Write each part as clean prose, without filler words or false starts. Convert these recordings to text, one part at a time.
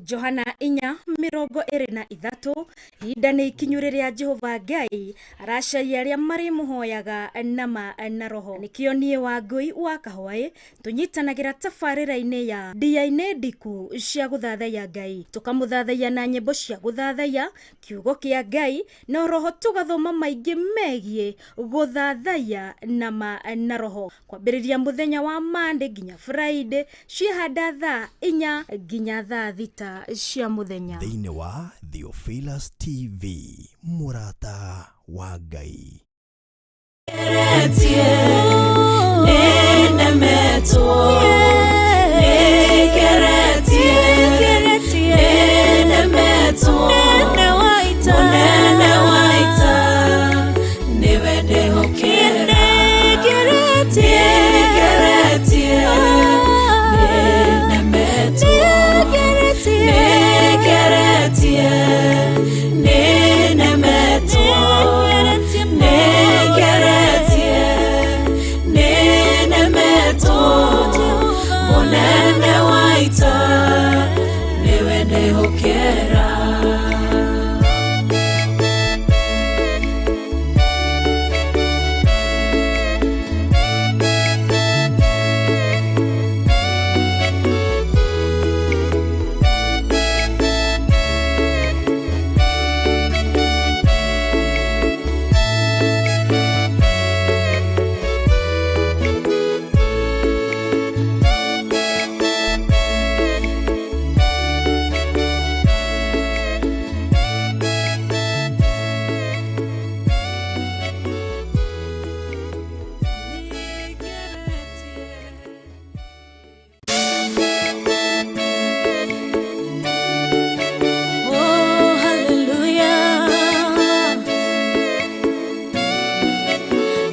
Johana 4:23. Ihinda nĩ ikinyu rĩrĩa Jehova Ngai aracaria arĩa marĩmũhoyaga nama na roho. Nĩkĩo niĩ Wangũi wa Kahwaĩ tũnyitanagĩra tabarĩra-inĩ ya ndia-inĩ ndiku cia gũthathaiya Ngai, tũkamũthathaiya na nyĩmbo cia gũthathaiya kiugo kĩa Ngai, na roho tũgathoma maingĩ megiĩ gũthathaiya nama na roho, kwambĩrĩria mũthenya wa Monday nginya Friday, ciĩhanda thaa 4 nginya thaa 6 cia mũthenya. Thĩinĩ wa Theophilus TV, mũrata wa Ngai.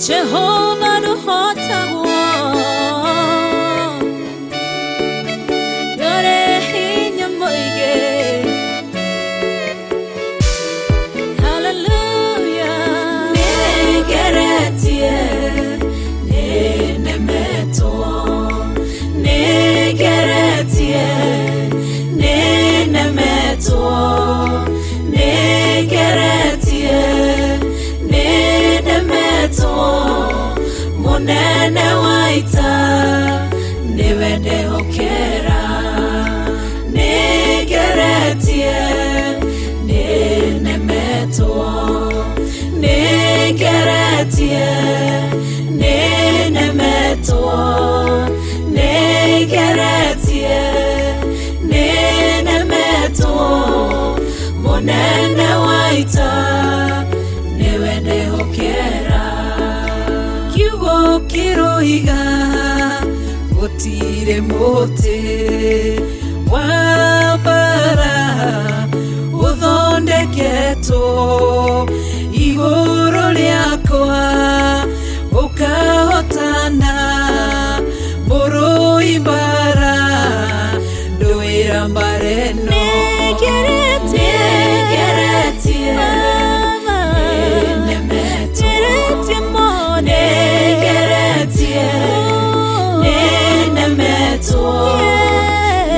Jehovah nũhotagwo, ndũrĩ hinya mũingĩ. Hallelujah. Nĩngeretie, nĩnemetwo, nĩngeretie, nĩnemetwo, nĩngeretie, nĩnemetwo, mũnene wa ita nĩwe ndehokera. Nĩngeretie, nĩnemetwo, nĩngeretie, nĩnemetwo, nĩngeretie, nĩnemetwo, mũnene wa ita nĩwe ndehokera. Kiugo kĩroiga gũtirĩ mũtĩ wa mbara ũthondeketwo igũrũ rĩakwa ũkahotana, mũrũi mbara ndũĩra mbara ĩno. Nĩngeretie, Nĩngeretie, Baba, nĩnemetwo, ngeretie mũno. nĩngeretie, nĩnemetwo,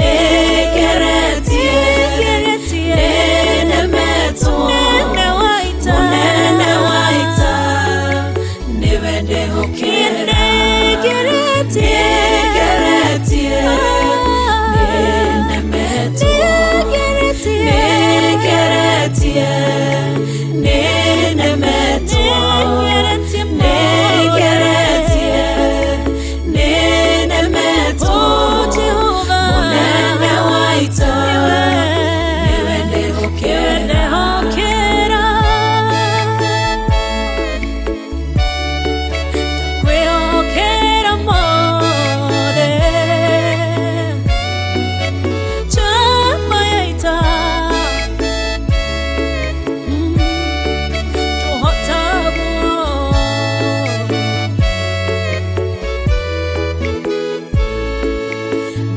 nĩngeretie, Nĩngeretie, nĩnemetwo, mũnene wa ita. Mũnene wa ita nĩwe ndehokera. Nĩngeretie, Nĩngeretie, nĩnemetwo, nĩngeretie, nĩngeretie, nĩnemetwo, nĩngeretie mũno. nĩngeretie, nĩnemetwo, Oh, Jehovah, mũnene wa ita nĩwe ndehokera. Ndehokera. Ndakwĩhokera mothe. Njamba ya ita. Tũhotagwo.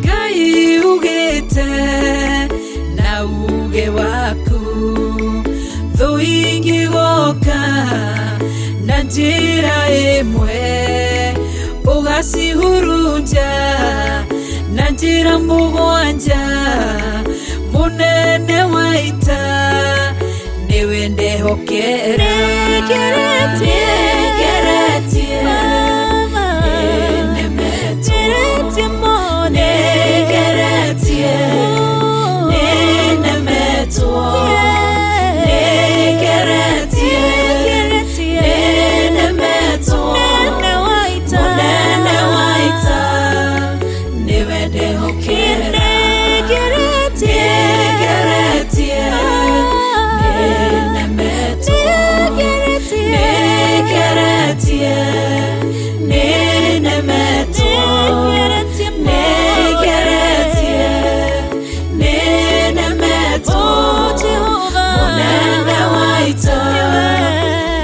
Ngai ugĩte na uge waku thũ ingĩgoka na njĩra ĩmwe ũgacihurunja na njĩra mũgwanja. Munene wa ita niwe ndehokera. Nĩngeretie. Nĩngeretie. Baba. Nĩnemetwo. Ngeretie mothe. Nĩngeretie. Nĩnemetwo. Nĩngeretie. Nĩngeretie. Nĩnemetwo. Mũnene wa ita. Mũnene wa ita niwe ndehokera. Nĩngeretie. Nĩngeretie. Nĩnemetwo. Nĩngeretie. Nĩngeretie. Nĩnemetwo. Nĩngeretie Nĩngeretie. Nĩnemetwo. Oh, Jehova. Mũnene wa ita Niwe.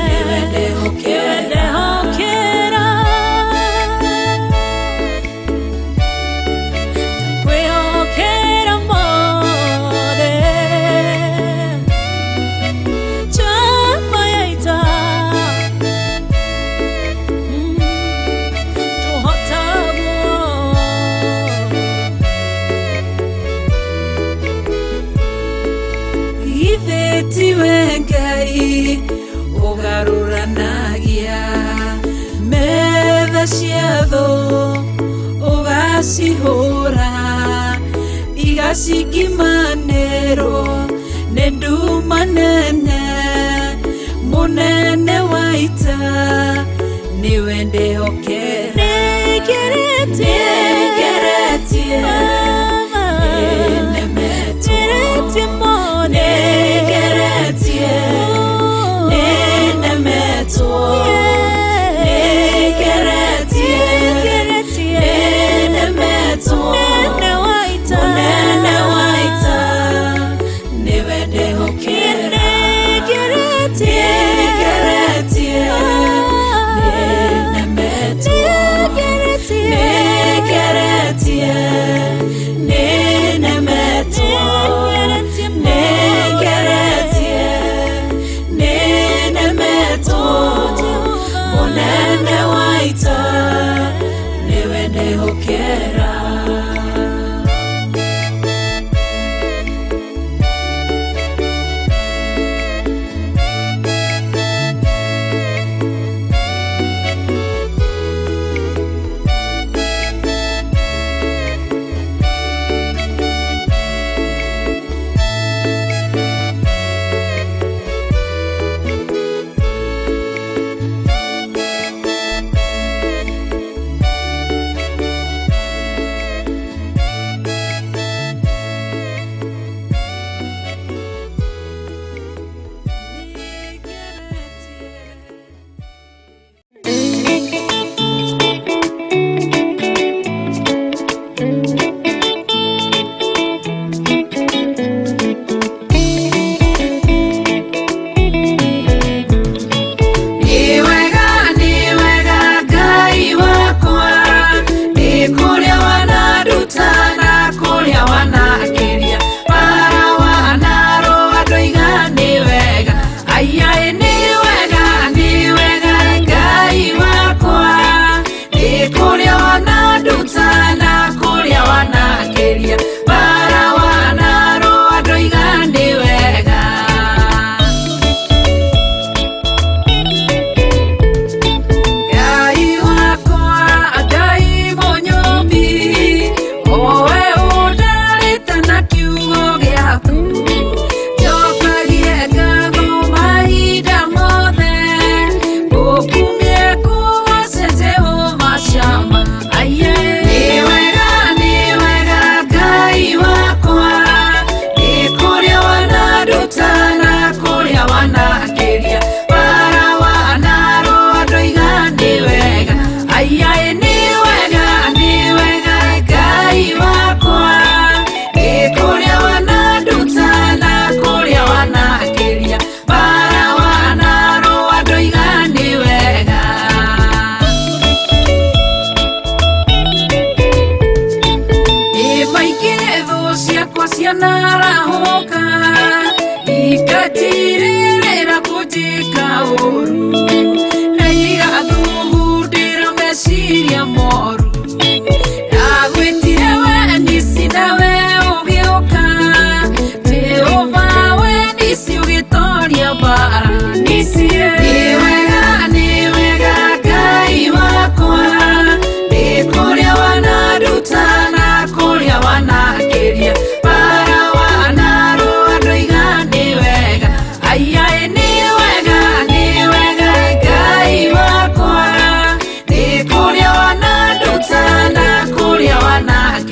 niwe ndehokera. Ndehokera. Ndakwĩhokera mothe. Njamba ya ita. Tũhotagwo. Githĩ tiwe Ngai ũgarũranagia metha cia thũ ũgacihũra igacingimanĩrwo nĩ nduma nene. Mũnene wa ita niwe ndehokera. Nĩngeretie. Nĩngeretie. Baba. Nĩnemetwo. Ngeretie mothe. Nĩngeretie. Nĩnemetwo. Nĩngeretie. Nĩngeretie. Nĩnemetwo. Mũnene wa ita. Mũnene wa ita niwe ndehokera. Nĩngeretie. Nĩngeretie. Ah. Nĩnemetwo.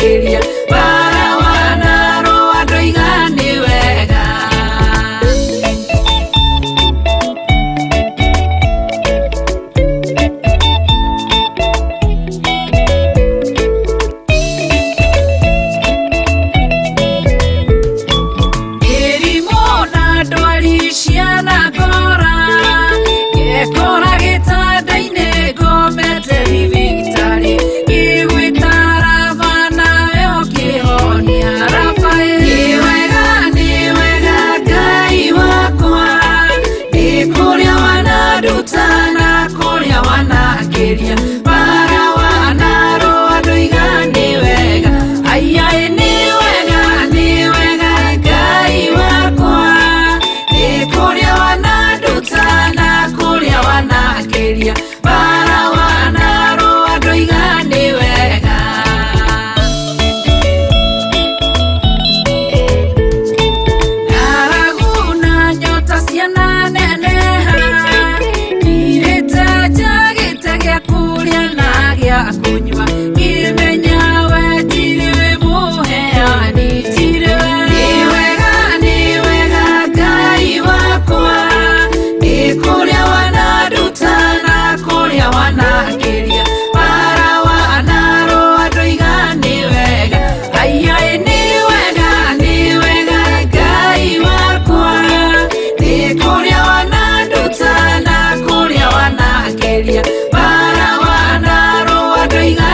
wanakĩria bara wanarũa ndoiga nĩ wega. Mĩrimũ na ndwari cianangora, ngekora gĩtanda-inĩ ngomete thibitarĩ, ngĩgwĩtara nawe ũkĩhonia Rafael. Nĩ wega, nĩ wega Ngai wakwa, nĩ kũrĩa wananduta na kũrĩa wanakĩria, bara wanarũa ndoiga nĩ wega. Aiai nĩ wega, nĩ wega Ngai wakwa, nĩ kũrĩa wananduta na kũrĩa wanakĩria, bara wanarũa ndoiga nĩ wega. Ng'aragu na nyota ciananeneha, ngirĩte njagĩte gĩa kũrĩa na gĩa kũnyua, ngĩmenya we tirĩ mũheani, tirĩ we. Nĩ wega, nĩ wega Ngai wakwa, nĩ kũrĩa wananduta na kũrĩa wanakĩria, bara wanarũa ndoiga nĩ wega. Aiai nĩ wega, nĩ wega Ngai wakwa, nĩ kũrĩa wananduta na kũrĩa wanakĩria, bara wanarũa ndoiga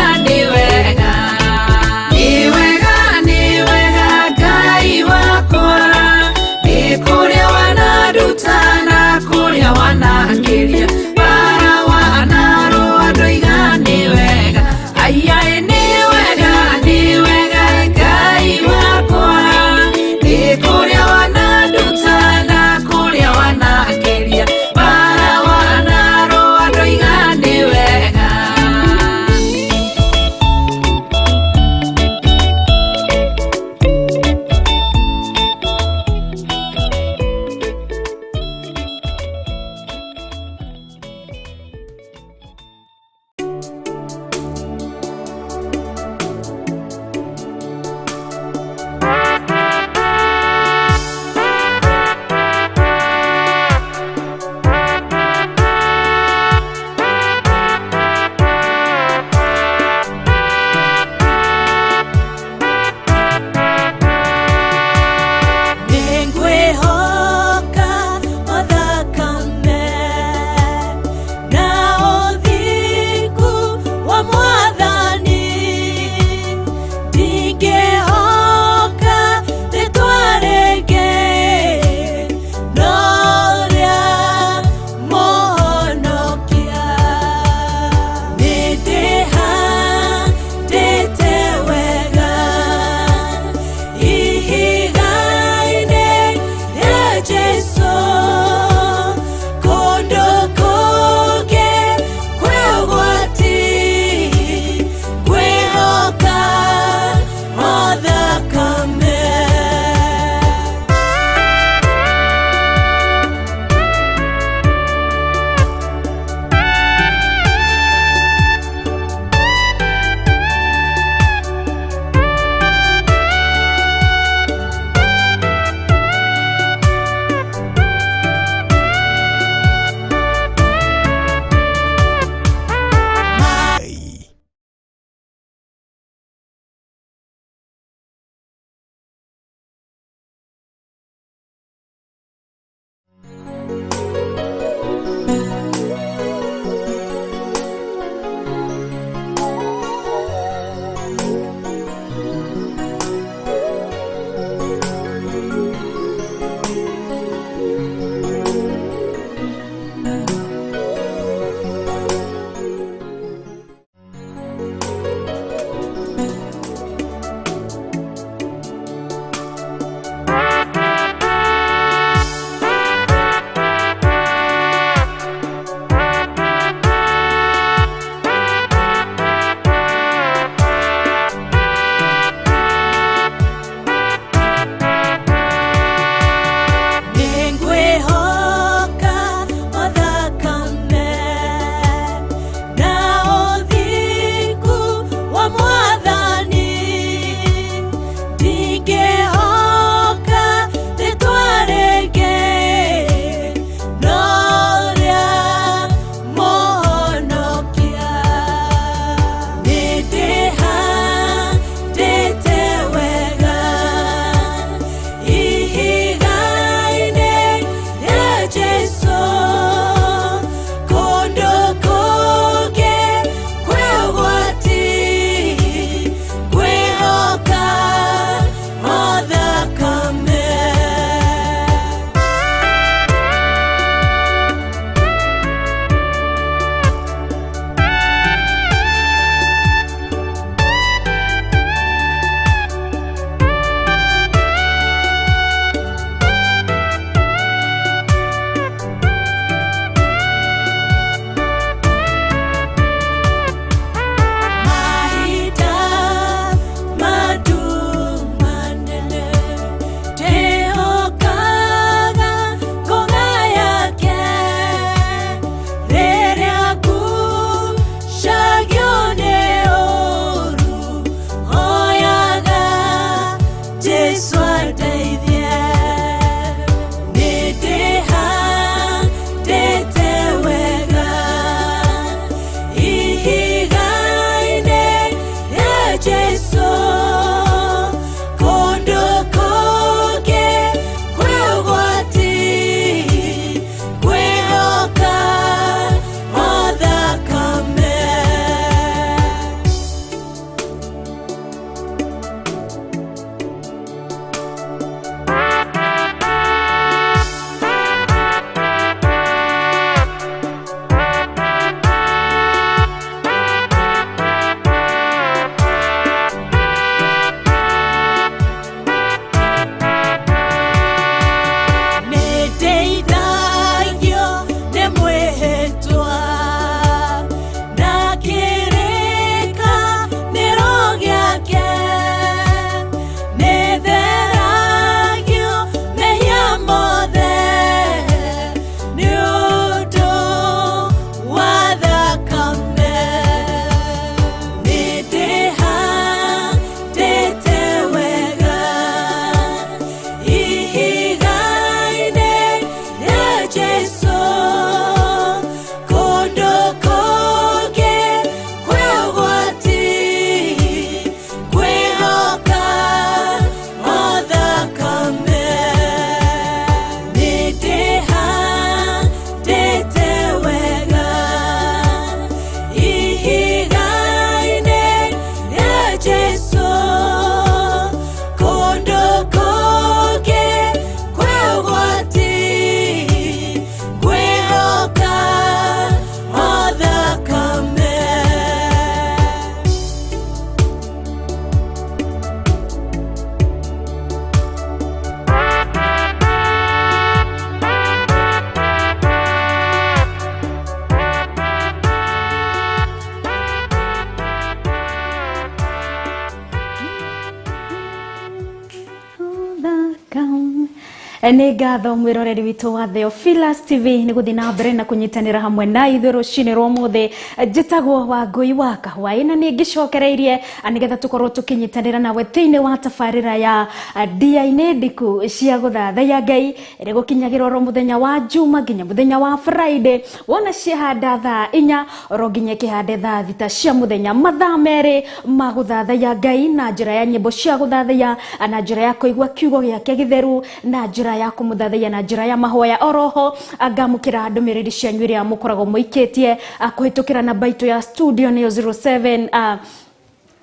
Nĩ ngatho mwĩroreri witũ wa Theophilus TV nĩ gũthiĩ na mbere na kũnyitanĩra hamwe na ithuĩ rũcinĩ rwa ũmũthĩ. Njĩtagwo Wangũi wa Kahwaĩ na nĩ ngĩcokereirie nĩgetha tũkorwo tũkĩnyitanĩra nawe thĩinĩ wa tabarĩra ya Ndia-inĩ Ndiku cia gũthathaiya Ngai ĩrĩa gũkinyagĩrwo oro mũthenya wa Juma nginya mũthenya wa Friday. Wona ciahanda thaa 4 oro nginya ĩkĩhande thaa 6 cia mũthenya, mathaa 2 ma gũthathaiya Ngai na njĩra ya nyĩmbo cia gũthathaiya, na njĩra ya kũigua kiugo gĩake gĩtheru, na njĩra ya kũmũthathaiya, na njĩra ya mahoya. Oroho ngamũkĩra ndũmĩrĩri cianyu iria mũkoragwo mũikĩtie kũhĩtũkĩra namba itũ ya studio nĩyo 07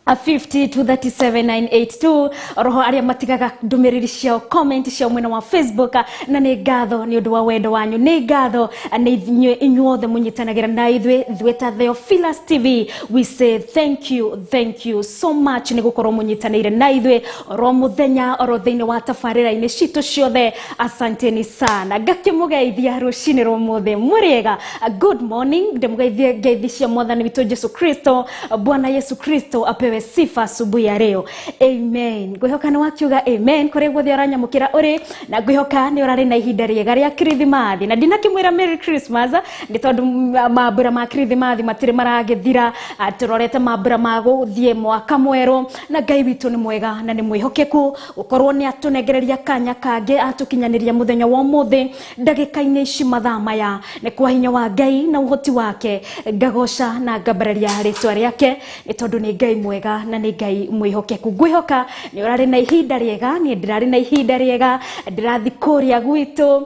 50237982. Oroho arĩa matigaga ndũmĩrĩri ciao, comment ciao mwena wa Facebook, na nĩ ngatho nĩ ũndũ wa wendo wanyu, nĩ ngatho nĩ inyuĩ inyuothe mũnyitanagĩra na ithuĩ. Ithuĩ ta Theophilus TV we say thank you, thank you so much nĩ gũkorwo mũnyitanĩire na ithuĩ oro mũthenya oro thĩinĩ wa tabarĩra-inĩ citũ ciothe. Asanteni sana. Ngakĩmũgeithia rũcinĩ rwa ũmũthĩ, mũrĩega, good morning. Ndĩmũgeithie ngeithi cia mwathani witũ Jesu Kristo. Bwana Yesu Kristo apewe sifa asubuhi ya leo, amen. Ngwihoka nĩ wakiuga amen kũrĩa guothe ũranyamũkĩra ũrĩ, na ngwihoka nĩ ũrarĩ na ihinda rĩega rĩa Kirithimathi, na ndinakĩmwĩra Merry Christmas nĩ tondũ mambura ma Kirithimathi matirĩ maragĩthira. Tũrorete mambura ma gũthiĩ mwaka mwerũ, na Ngai witũ nĩ mwega na nĩ mwĩhokeku gũkorwo nĩ atũnengereria kanya kangĩ, atũkinyanĩria mũthenya wa ũmũthĩ ndagĩka-inĩ ici mathaa maya. Nĩ kwa hinya wa Ngai na ũhoti wake ngagoca na ngambararia rĩtwa rĩake, nĩ tondũ nĩ Ngai mwega na nĩ Ngai mwĩhokeku. Ngwĩhoka nĩ ũrarĩ na ihinda rĩega, niĩ ndĩrarĩ na ihinda rĩega, ndĩrathiĩ kũrĩa gwitũ,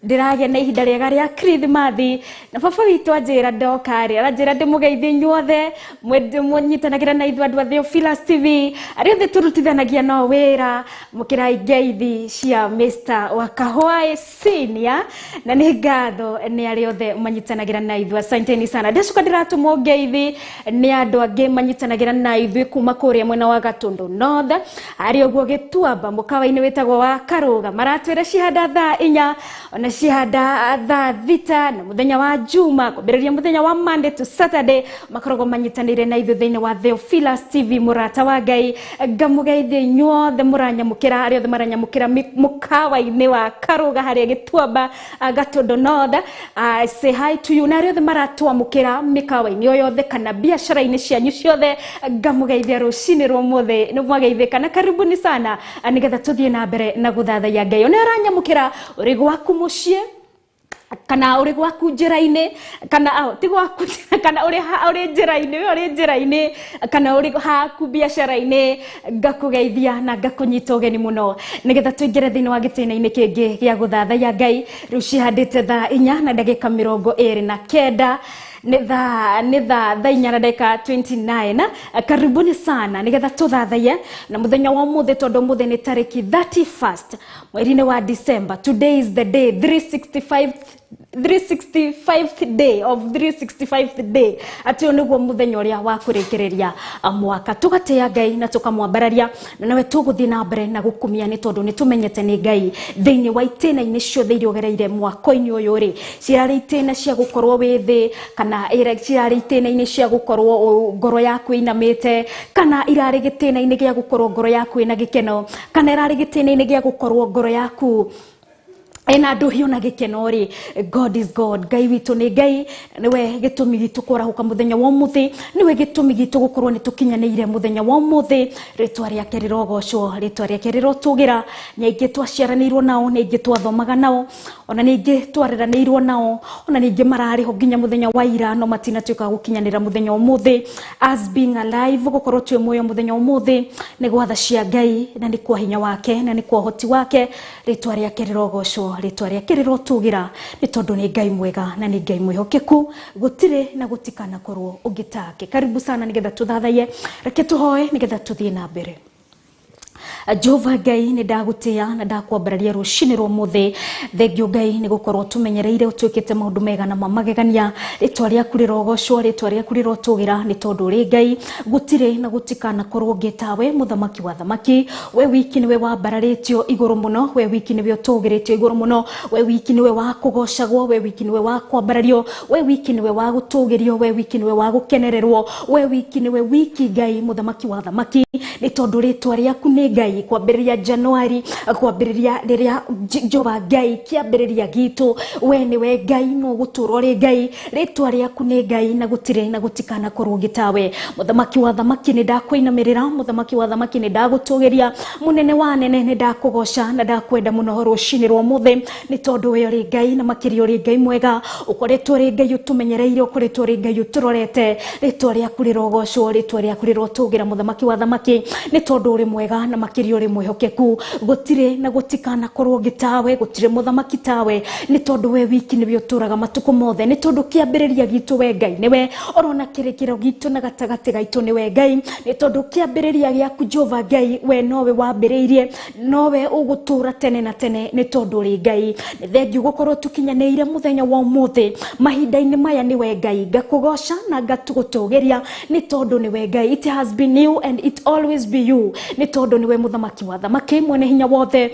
ndĩragĩa na ihinda rĩega rĩa Kirithimathi, na baba witũ anjĩra ndoka rĩ, aranjĩra ndĩmũgeithie inyuothe mũnyitanagĩra na ithuĩ andũ a Theophilus TV, arĩa othe tũrutithanagia nao wĩra, mũkĩrai ngeithi cia Mr. Wakahwaĩ Senior, na nĩ ngatho nĩ arĩa othe manyitanagĩra na ithuĩ, asanteni sana. Ndacoka ndĩratũmwo ngeithi nĩ andũ angĩ manyitanagĩra na ithuĩ kuma kũrĩa mwena wa Gatundu North, arĩ ũguo Gĩtuamba, mũkawa-inĩ wĩtagwo wa Karũga, maratwĩra cihanda thaa 4 ona cihanda thaa 6 na mũthenya wa Juma kwambĩrĩria mũthenya wa Monday to Saturday makoragwo manyitanĩire na ithuĩ thĩinĩ wa Theophilus TV. Mũrata wa Ngai, ngamũgeithia inyuothe mũranyamũkĩra, arĩa othe maranyamũkĩra mũkawa-inĩ wa Karũga harĩa Gĩtuamba, Gatundu North, I say hi to you, na arĩa othe maratwamũkĩra mĩkawa-inĩ o yothe kana biacara-inĩ cianyu ciothe, ngamũgeithia rũcinĩ rwa ũmũthĩ, nĩ mwageithĩka na karibuni sana nĩgetha tũthiĩ na mbere na gũthathaiya Ngai. Ona ũranyamũkĩra ũrĩ gwaku mũciĩ kana ũrĩ gwaku njĩra-inĩ, kana ti gwaku, kana ũrĩ njĩra-inĩ, we ũrĩ njĩra-inĩ kana ũrĩ haku biacara-inĩ, ngakũgeithia na ngakũnyita ũgeni mũno nĩgetha tũingĩre thĩinĩ wa gĩtĩna-inĩ kĩngĩ gĩa gũthathaiya Ngai. Rĩu cihandĩte thaa 4 na ndagĩka 29, nĩ thaa 4 na ndagĩka 29. Karibuni sana nĩgetha tũthathaiye na mũthenya wa ũmũthĩ, tondũ ũmũthĩ nĩ tarĩki 31st mweri-inĩ wa December. Today is the day 365th day of 365th day, atĩ ũyũ nĩguo mũthenya ũrĩa wa kũrĩkĩrĩria mwaka. Tũgatĩĩa Ngai na tũkamwambararia, na nawe tũgũthiĩ na mbere na gũkumia nĩ tondũ nĩ tũmenyete nĩ Ngai thĩinĩ wa itĩna-inĩ ciothe iria ũgereire mwaka-inĩ ũyũ rĩ, cirarĩ itĩna cia gũkorwo wĩ thĩ, kana cirarĩ itĩna-inĩ cia gũkorwo ngoro yaku ĩinamĩte, kana irarĩ gĩtĩna-inĩ gĩa gũkorwo ngoro yaku ĩna gĩkeno, kana irarĩ gĩtĩna-inĩ gĩa gũkorwo ngoro yaku ena ndũhiũ na gĩkeno rĩ, God is God. Ngai witũ nĩ Ngai, nĩwe gĩtũmi gitũ kũarahũka mũthenya wa ũmũthĩ, nĩwe gĩtũmi gitũ gũkorwo nĩ tũkinyanĩire mũthenya wa ũmũthĩ. Rĩtwa rĩake rĩrogocwo, rĩtwa rĩake rĩrotũgĩra. Nĩ aingĩ twaciaranĩirwo nao, nĩ aingĩ twathomaga nao, ona nĩ aingĩ twareranĩirwo nao, ona nĩ aingĩ mararĩ ho nginya mũthenya wa ira, no matinatuĩka gũkinyanĩra mũthenya wa ũmũthĩ. As being alive, gũkorwo twĩ muoyo mũthenya wa ũmũthĩ nĩ gwatha cia Ngai, na nĩ kwa hinya wake, na nĩ kwa ũhoti wake. Rĩtwa rĩake rĩrogocwo, rĩtwa rĩake rĩrotũgĩra, nĩ tondũ nĩ Ngai mwega na nĩ Ngai mwĩhokeku, gũtirĩ na gũtikanakorwo ũngĩ take. Karibu sana nĩgetha tũthathaiye, reke tũhoe nĩgetha tũthiĩ na mbere. Jehova Ngai, nĩ ndagũtĩĩa na ndakwambararia rũcinĩ rwa ũmũthĩ. Thengio Ngai nĩ gũkorwo tũmenyereire, ũtwĩkĩte maũndũ mega na mamagegania. Rĩtwa rĩaku rĩrogocwo, rĩtwa rĩaku rĩrotũgĩra, nĩ tondũ ũrĩ Ngai, gũtirĩ na gũtikanakorwo ũngĩ tawe, mũthamaki wa thamaki. We wiki nĩwe wambararĩtio igũrũ mũno, we wiki nĩwe ũtũgĩrĩtio igũrũ mũno, we wiki nĩwe wa kũgocagwo, we wiki nĩwe wa kwambarario, we wiki nĩwe wa gũtũgĩrio, we wiki nĩwe wa gũkenererwo, we wiki nĩwe wiki Ngai, mũthamaki wa thamaki, nĩ tondũ rĩtwa rĩaku nĩ Ngai. Ngai kwambĩrĩria Januari, kwambĩrĩria rĩrĩa Jehova Ngai kĩambĩrĩria gitũ, we nĩwe Ngai no gũtũra ũrĩ Ngai, rĩtwa rĩaku nĩ Ngai na gũtirĩ na gũtikanakorwo gĩtawe. Mũthamaki wa thamaki nĩ ndakũinamĩrĩra, mũthamaki wa thamaki nĩ ndagũtũgĩria, mũnene wa anene nĩ ndakũgoca na ndakwenda mũno rũcinĩ rwa ũmũthĩ, nĩ tondũ we ũrĩ Ngai na makĩria ũrĩ Ngai mwega, ũkoretwo ũrĩ Ngai ũtũmenyereire, ũkoretwo ũrĩ Ngai ũtũrorete, rĩtwa rĩaku rĩrogocwo, rĩtwa rĩaku rĩrotũgĩra, mũthamaki wa thamaki, nĩ tondũ ũrĩ mwega na makĩria ũrĩ mwĩhokeku, gũtirĩ na gũtikanakorwo gĩtawe, gũtirĩ mũthamaki tawe, nĩ tondũ we wiki nĩwe ũtũraga matukũ mothe, nĩ tondũ kĩambĩrĩria gitũ we Ngai nĩwe, orona kĩrĩkĩro gitũ na gatagatĩ gaitũ nĩwe Ngai, nĩ tondũ kĩambĩrĩria gĩaku Jehova Ngai we nowe wambĩrĩirie, nowe ũgũtũra tene na tene, nĩ tondũ ũrĩ Ngai. Nĩ thengiũ gũkorwo tũkinyanĩire mũthenya wa ũmũthĩ, mahinda-inĩ maya nĩwe Ngai, ngakũgoca na ngatũgũtũgĩria, nĩ tondũ nĩwe Ngai. It has been you and it always be you, nĩ tondũ nĩwe mũthamaki wa thamaki, mwene hinya wothe,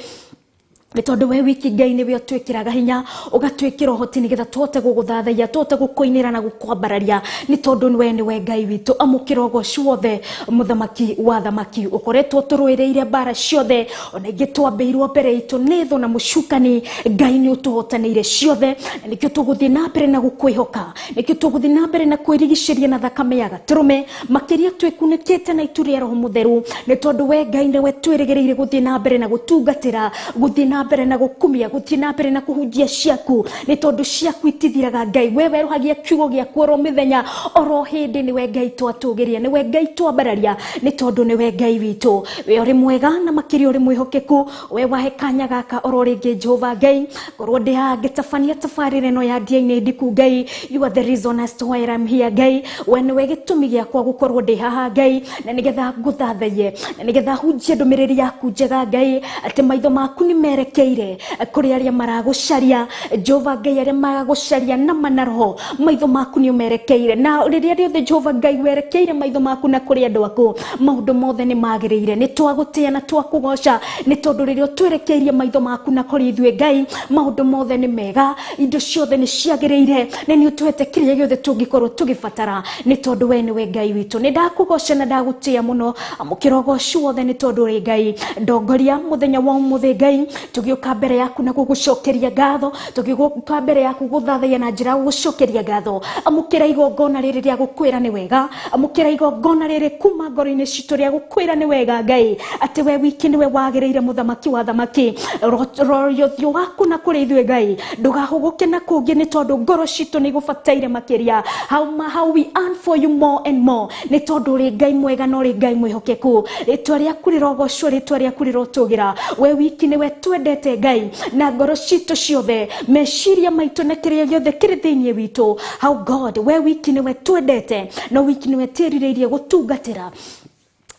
nĩ tondũ we wiki Ngai nĩwe ũtwĩkĩraga hinya, ũgatwĩkĩra ũhoti nĩgetha tũhote gũgũthathaiya, tũhote gũkũinĩra na gũkwambararia, nĩ tondũ we nĩwe Ngai witũ. Amũkĩra ũgoci wothe, mũthamaki wa thamaki, ũkoretwo tũrũĩrĩire mbara ciothe, ona ingĩ twambĩirwo mbere itũ nĩ thũ na mũcukani, Ngai nĩ ũtũhotanĩire ciothe, na nĩkĩo tũgũthiĩ na mbere na gũkwĩhoka, nĩkĩo tũgũthiĩ na mbere na kwĩrigicĩria na thakame ya gatũrũme, makĩria twĩkunĩkĩte na itu rĩa Roho Mũtheru, nĩ tondũ we Ngai nĩwe twĩrĩgĩrĩire gũthiĩ na mbere na gũtungatĩra, gũthiĩ na mbere na gũkumia, gũthiĩ na mbere na kũhunjia ciaku, nĩ tondũ ciaku itithiraga Ngai. We werũhagia kiugo gĩaku oro mĩthenya oro hĩndĩ, nĩwe Ngai twatũgĩria, nĩwe Ngai twambararia, nĩ tondũ nĩwe Ngai witũ. We ũrĩ mwega na makĩria ũrĩ mwĩhokeku, we wahe kanya gaka oro rĩngĩ Jehova Ngai, ngorwo ndĩ haha ngĩtabania tabarĩra ĩno ya Ndia-inĩ Ndiku Ngai. You are the reason as to why I'm here Ngai, we nĩwe gĩtũmi gĩakwa gũkorwo ndĩ haha Ngai, na nĩgetha ngũthathaiye, na nĩgetha hunjie ndũmĩrĩri yaku njega Ngai, atĩ maitho maku nĩ merekeire kũrĩ arĩa maragũcaria Jehova Ngai, arĩa maragũcaria nama na roho, maitho maku nĩ ũmerekeire, na rĩrĩa rĩothe Jehova Ngai werekeire maitho maku na kũrĩ andũ aku, maũndũ mothe nĩ magĩrĩire. Nĩ twagũtĩa na twakũgoca, nĩ tondũ rĩrĩa ũtwerekeirie maitho maku na kũrĩ ithuĩ Ngai, maũndũ mothe nĩ mega, indo ciothe nĩ ciagĩrĩire, na nĩ ũtũhete kĩrĩa gĩothe tũngĩkorwo tũgĩbatara, nĩ tondũ we nĩwe Ngai witũ. Nĩ ndakũgoca na ndagũtĩa mũno, amũkĩra ũgoci wothe, nĩ tondũ ũrĩ Ngai. Ndongoria mũthenya wa ũmũthĩ Ngai, tũgĩũka mbere yaku na gũgũcokeria ngatho, tũgĩũka mbere yaku gũthathaiya na njĩra ya gũgũcokeria ngatho. Amũkĩra igongona rĩrĩ rĩa gũkwĩra nĩ wega, amũkĩra igongona rĩrĩ kuma ngoro-inĩ citũ rĩa gũkwĩra nĩ wega Ngai, atĩ we wiki nĩwe wagĩrĩire, mũthamaki wa thamaki. Roria ũthiũ waku na kũrĩ ithuĩ Ngai, ndũgahũgũke na kũngĩ, nĩ tondũ ngoro citũ nĩ igũbataire makĩria. How we earn for you more and more, nĩ tondũ ũrĩ Ngai mwega na ũrĩ Ngai mwĩhokeku. Rĩtwa rĩaku rĩrogocwo, rĩtwa rĩaku rĩrotũgĩra. We wiki nĩwe twendete Ngai na ngoro citũ ciothe, meciria maitũ na kĩrĩa gĩothe kĩrĩ thĩinĩ witũ. How God, we wiki nĩwe twendete na wiki nĩwe twĩrirĩirie gũtungatĩra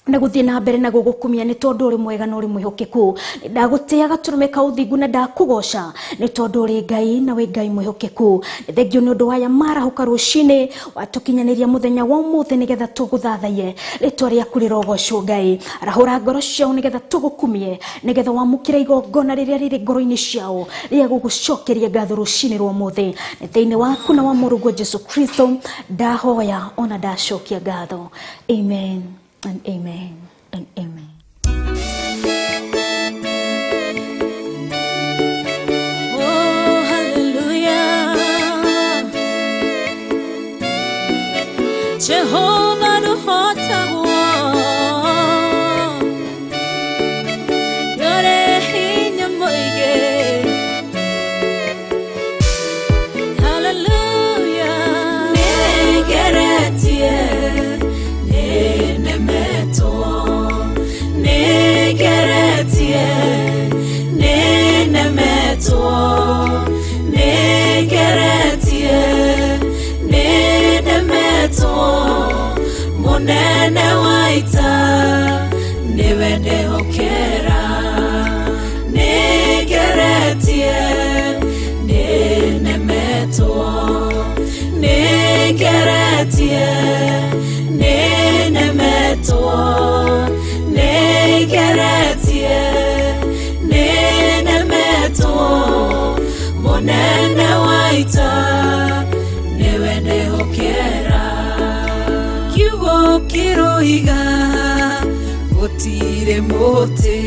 na gũthiĩ na mbere na gũgũkumia, nĩ tondũ ũrĩ mwega na ũrĩ mwĩhokeku. Ndagũtĩa gatũrũme ka ũthingu na ndakũgoca, nĩ tondũ ũrĩ Ngai na wĩ Ngai mwĩhokeku. Nĩ thengio nĩ ũndũ waya marahũka rũcinĩ, watũkinyanĩria mũthenya wa ũmũthĩ nĩgetha tũgũthathaiye. Rĩtwa rĩaku rĩrogocwo Ngai. Arahũra ngoro ciao nĩgetha tũgũkumie, nĩgetha wamũkĩre igongona rĩrĩa rĩrĩ ngoro-inĩ ciao rĩa gũgũcokeria ngatho rũcinĩ rwa ũmũthĩ. Nĩ thĩinĩ waku na wa mũrũguo Jesu Kristo ndahoya ona ndacokia ngatho. Amen and amen and amen. Oh, hallelujah. Jehovah nũhotagwo, nĩũrĩ hinya mũingĩ. Hallelujah. Nĩngeretie, nĩnemetwo, nĩngeretie, nĩnemetwo, nĩngeretie, nĩnemetwo, mũnene wa ita nĩwe ndĩhokera. Nĩngeretie, nĩnemetwo, nĩngeretie, nĩnemetwo, nĩngeretie, nĩnemetwo, mũnene wa ita nĩwe ndĩhokera. Kiugo kĩroiga Gũtirĩ mũtĩ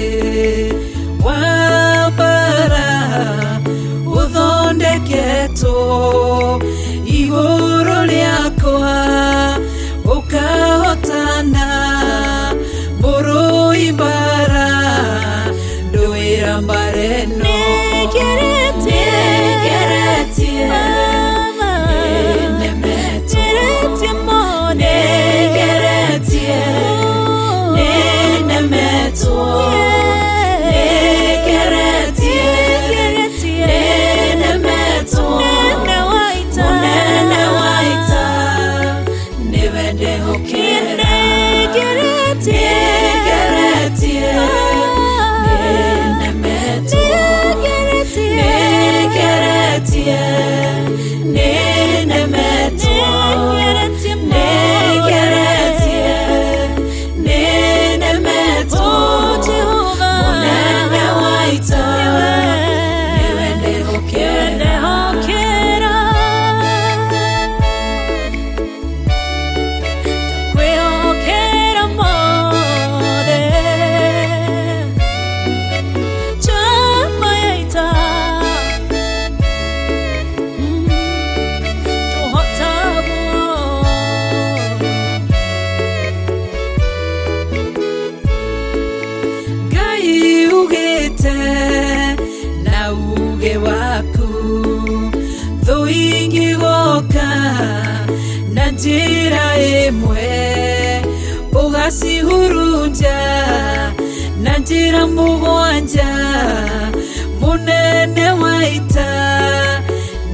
wa mbara ũthondeketwo igũrũ rĩakwa ũkahotana mũrũi mbara ndũĩra mbara ĩno. Nĩngeretie, nĩnemetwo, nĩngeretie, nĩnemetwo, nĩngeretie, nĩnemetwo, mũnene wa ita nĩwe ndĩhokera. Nĩngeretie, nĩnemetwo, nĩngeretie, nĩnemetwo, nĩngeretie, nĩnemetwo, mũnene wa ita nĩwe ndĩhokera. Ngai ugĩte na uge waku thũ ingĩgoka na njĩra ĩmwe ũgacihurunja na njĩra mũgwanja mũnene wa ita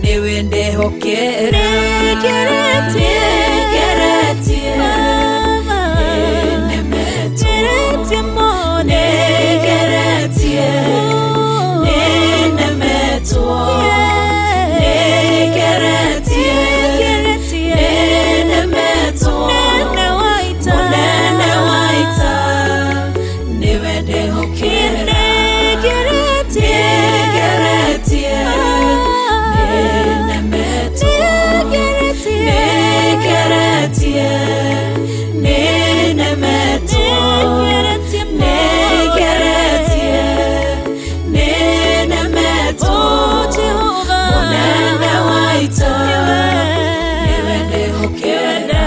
nĩwe ndehokera. Nĩngeretie, nĩnemetwo, nĩngeretie, nĩnemetwo, nĩngeretie, nĩnemetwo, mũnene wa ita nĩwe ndehokera. Nĩngeretie, nĩnemetwo, nĩngeretie, nĩnemetwo, nĩngeretie, nĩnemetwo, mũnene wa ita nĩwe ndehokera.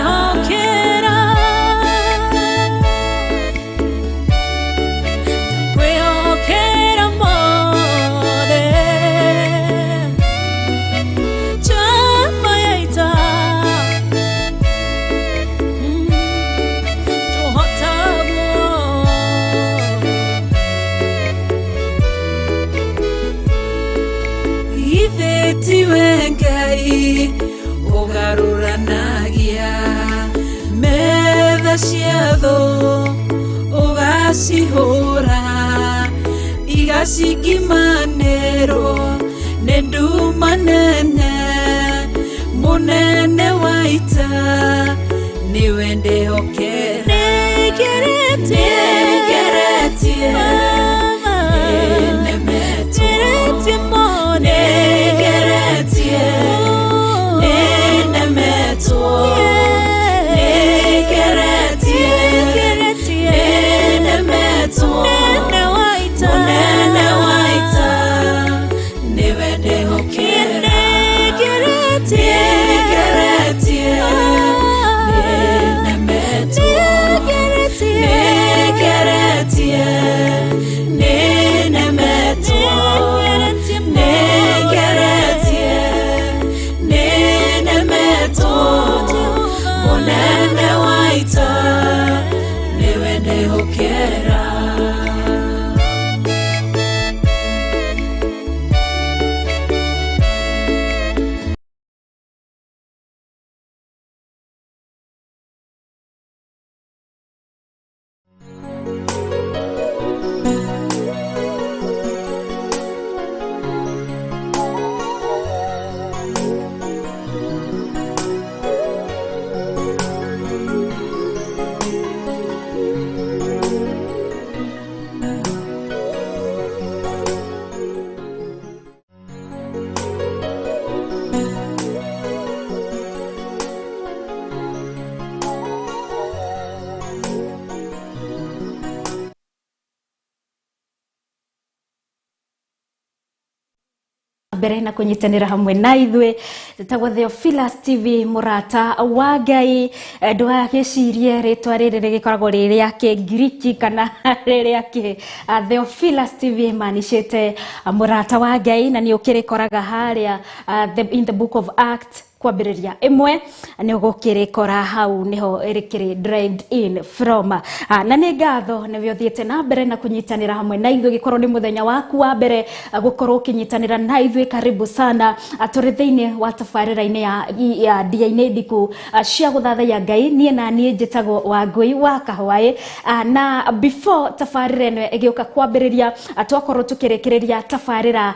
Ithe tiwe Ngai ũgarũranagia metha cia thũ ũgacihũra igacikimanĩrwo nĩ nduma nene mũnene wa ita nĩwe ndĩhokera. Nĩngeretie, nĩnemetwo, nĩngeretie, nĩnemetwo, nĩngeretie, nĩnemetwo, mũnene wa ita nĩwe ndĩhokera. Nĩngeretie, nĩnemetwo, Mbere na kunyitanira hamwe na ithuĩ. Tagwo Theophilus TV, mũrata wa Ngai. Ndũgagĩcirie rĩtwa rĩrĩ rĩgĩkoragwo rĩ rĩa Kĩngiriki kana rĩ rĩa kĩ. Theophilus TV ĩmanicĩte mũrata wa Ngai, na nĩ ũkĩrĩkoraga harĩa in the Book of Acts kwambĩrĩria 1, nĩ ũgũkĩrĩkora hau, nĩho rĩkĩrĩ derived in from. Na nĩ ngatho nĩwe ũthiĩte na mbere na kũnyitanĩra hamwe na ithuĩ. Gĩkorwo nĩ mũthenya waku wa mbere gũkorwo ũkĩnyitanĩra na ithuĩ, karibu sana. Tũrĩ thĩinĩ wa tabarĩra-inĩ ya Ndia-inĩ Ndiku cia gũthathaiya Ngai. Niĩ na niĩ njĩtagwo Wangũi wa Kahwaĩ. Na before tabarĩra ĩno ĩgĩũka kwambĩrĩria, twakorwo tũkĩrĩkĩrĩria tabarĩra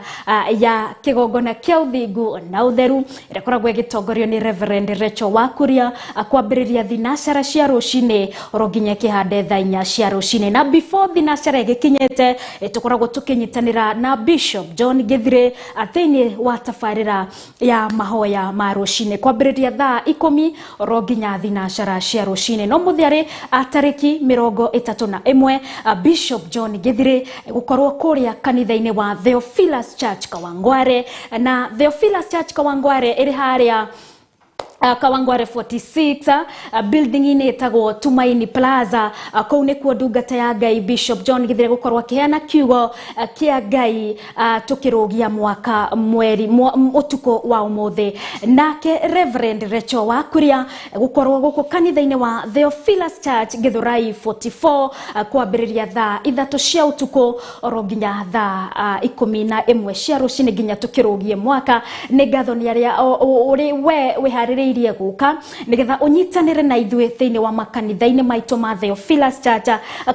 ya kĩgongona kĩa ũthingu na ũtheru ĩrĩa ĩkoragwo ĩgĩtongorio nĩ Reverend Rachel Wakuria, kwambĩrĩria thinacara cia rũcinĩ oro nginya ĩkĩhande thaa 4 cia rũcinĩ. Na before thinacara ĩgĩkinyĩte, tũkoragwo tũkĩnyitanĩra na Bishop John Githire thĩinĩ wa tabarĩra ya mahoya ma rũcinĩ kwambĩrĩria thaa 10 oro nginya thinacara cia rũcinĩ. No mũthĩ arĩ tarĩki 31, Bishop John Githire gũkorwo kũrĩa kanitha-inĩ wa Theophilus Church Kawangware. Na Theophilus Church Kawangware ĩrĩ harĩa Kawangware 46, building-inĩ ĩtagwo Tumaini Plaza. Kũu nĩkuo ndungata ya Ngai Bishop John Githire gũkorwo akĩheana kiugo kĩa Ngai, tũkĩrũgia mwaka mweri ũtukũ wa ũmũthĩ. Nake Reverend Rachel Wakuria gũkorwo gũkũ kanitha-inĩ wa Theophilus Church Githurai 44, kwambĩrĩria thaa 3 cia ũtukũ oro nginya thaa 11 cia rũcinĩ nginya tũkĩrũgie mwaka. Nĩ ngatho nĩ arĩa ũrĩ we wĩharĩrĩirie gũka nĩgetha ũnyitanĩre na ithuĩ thĩinĩ wa makanitha-inĩ maitũ ma Theophilus Church.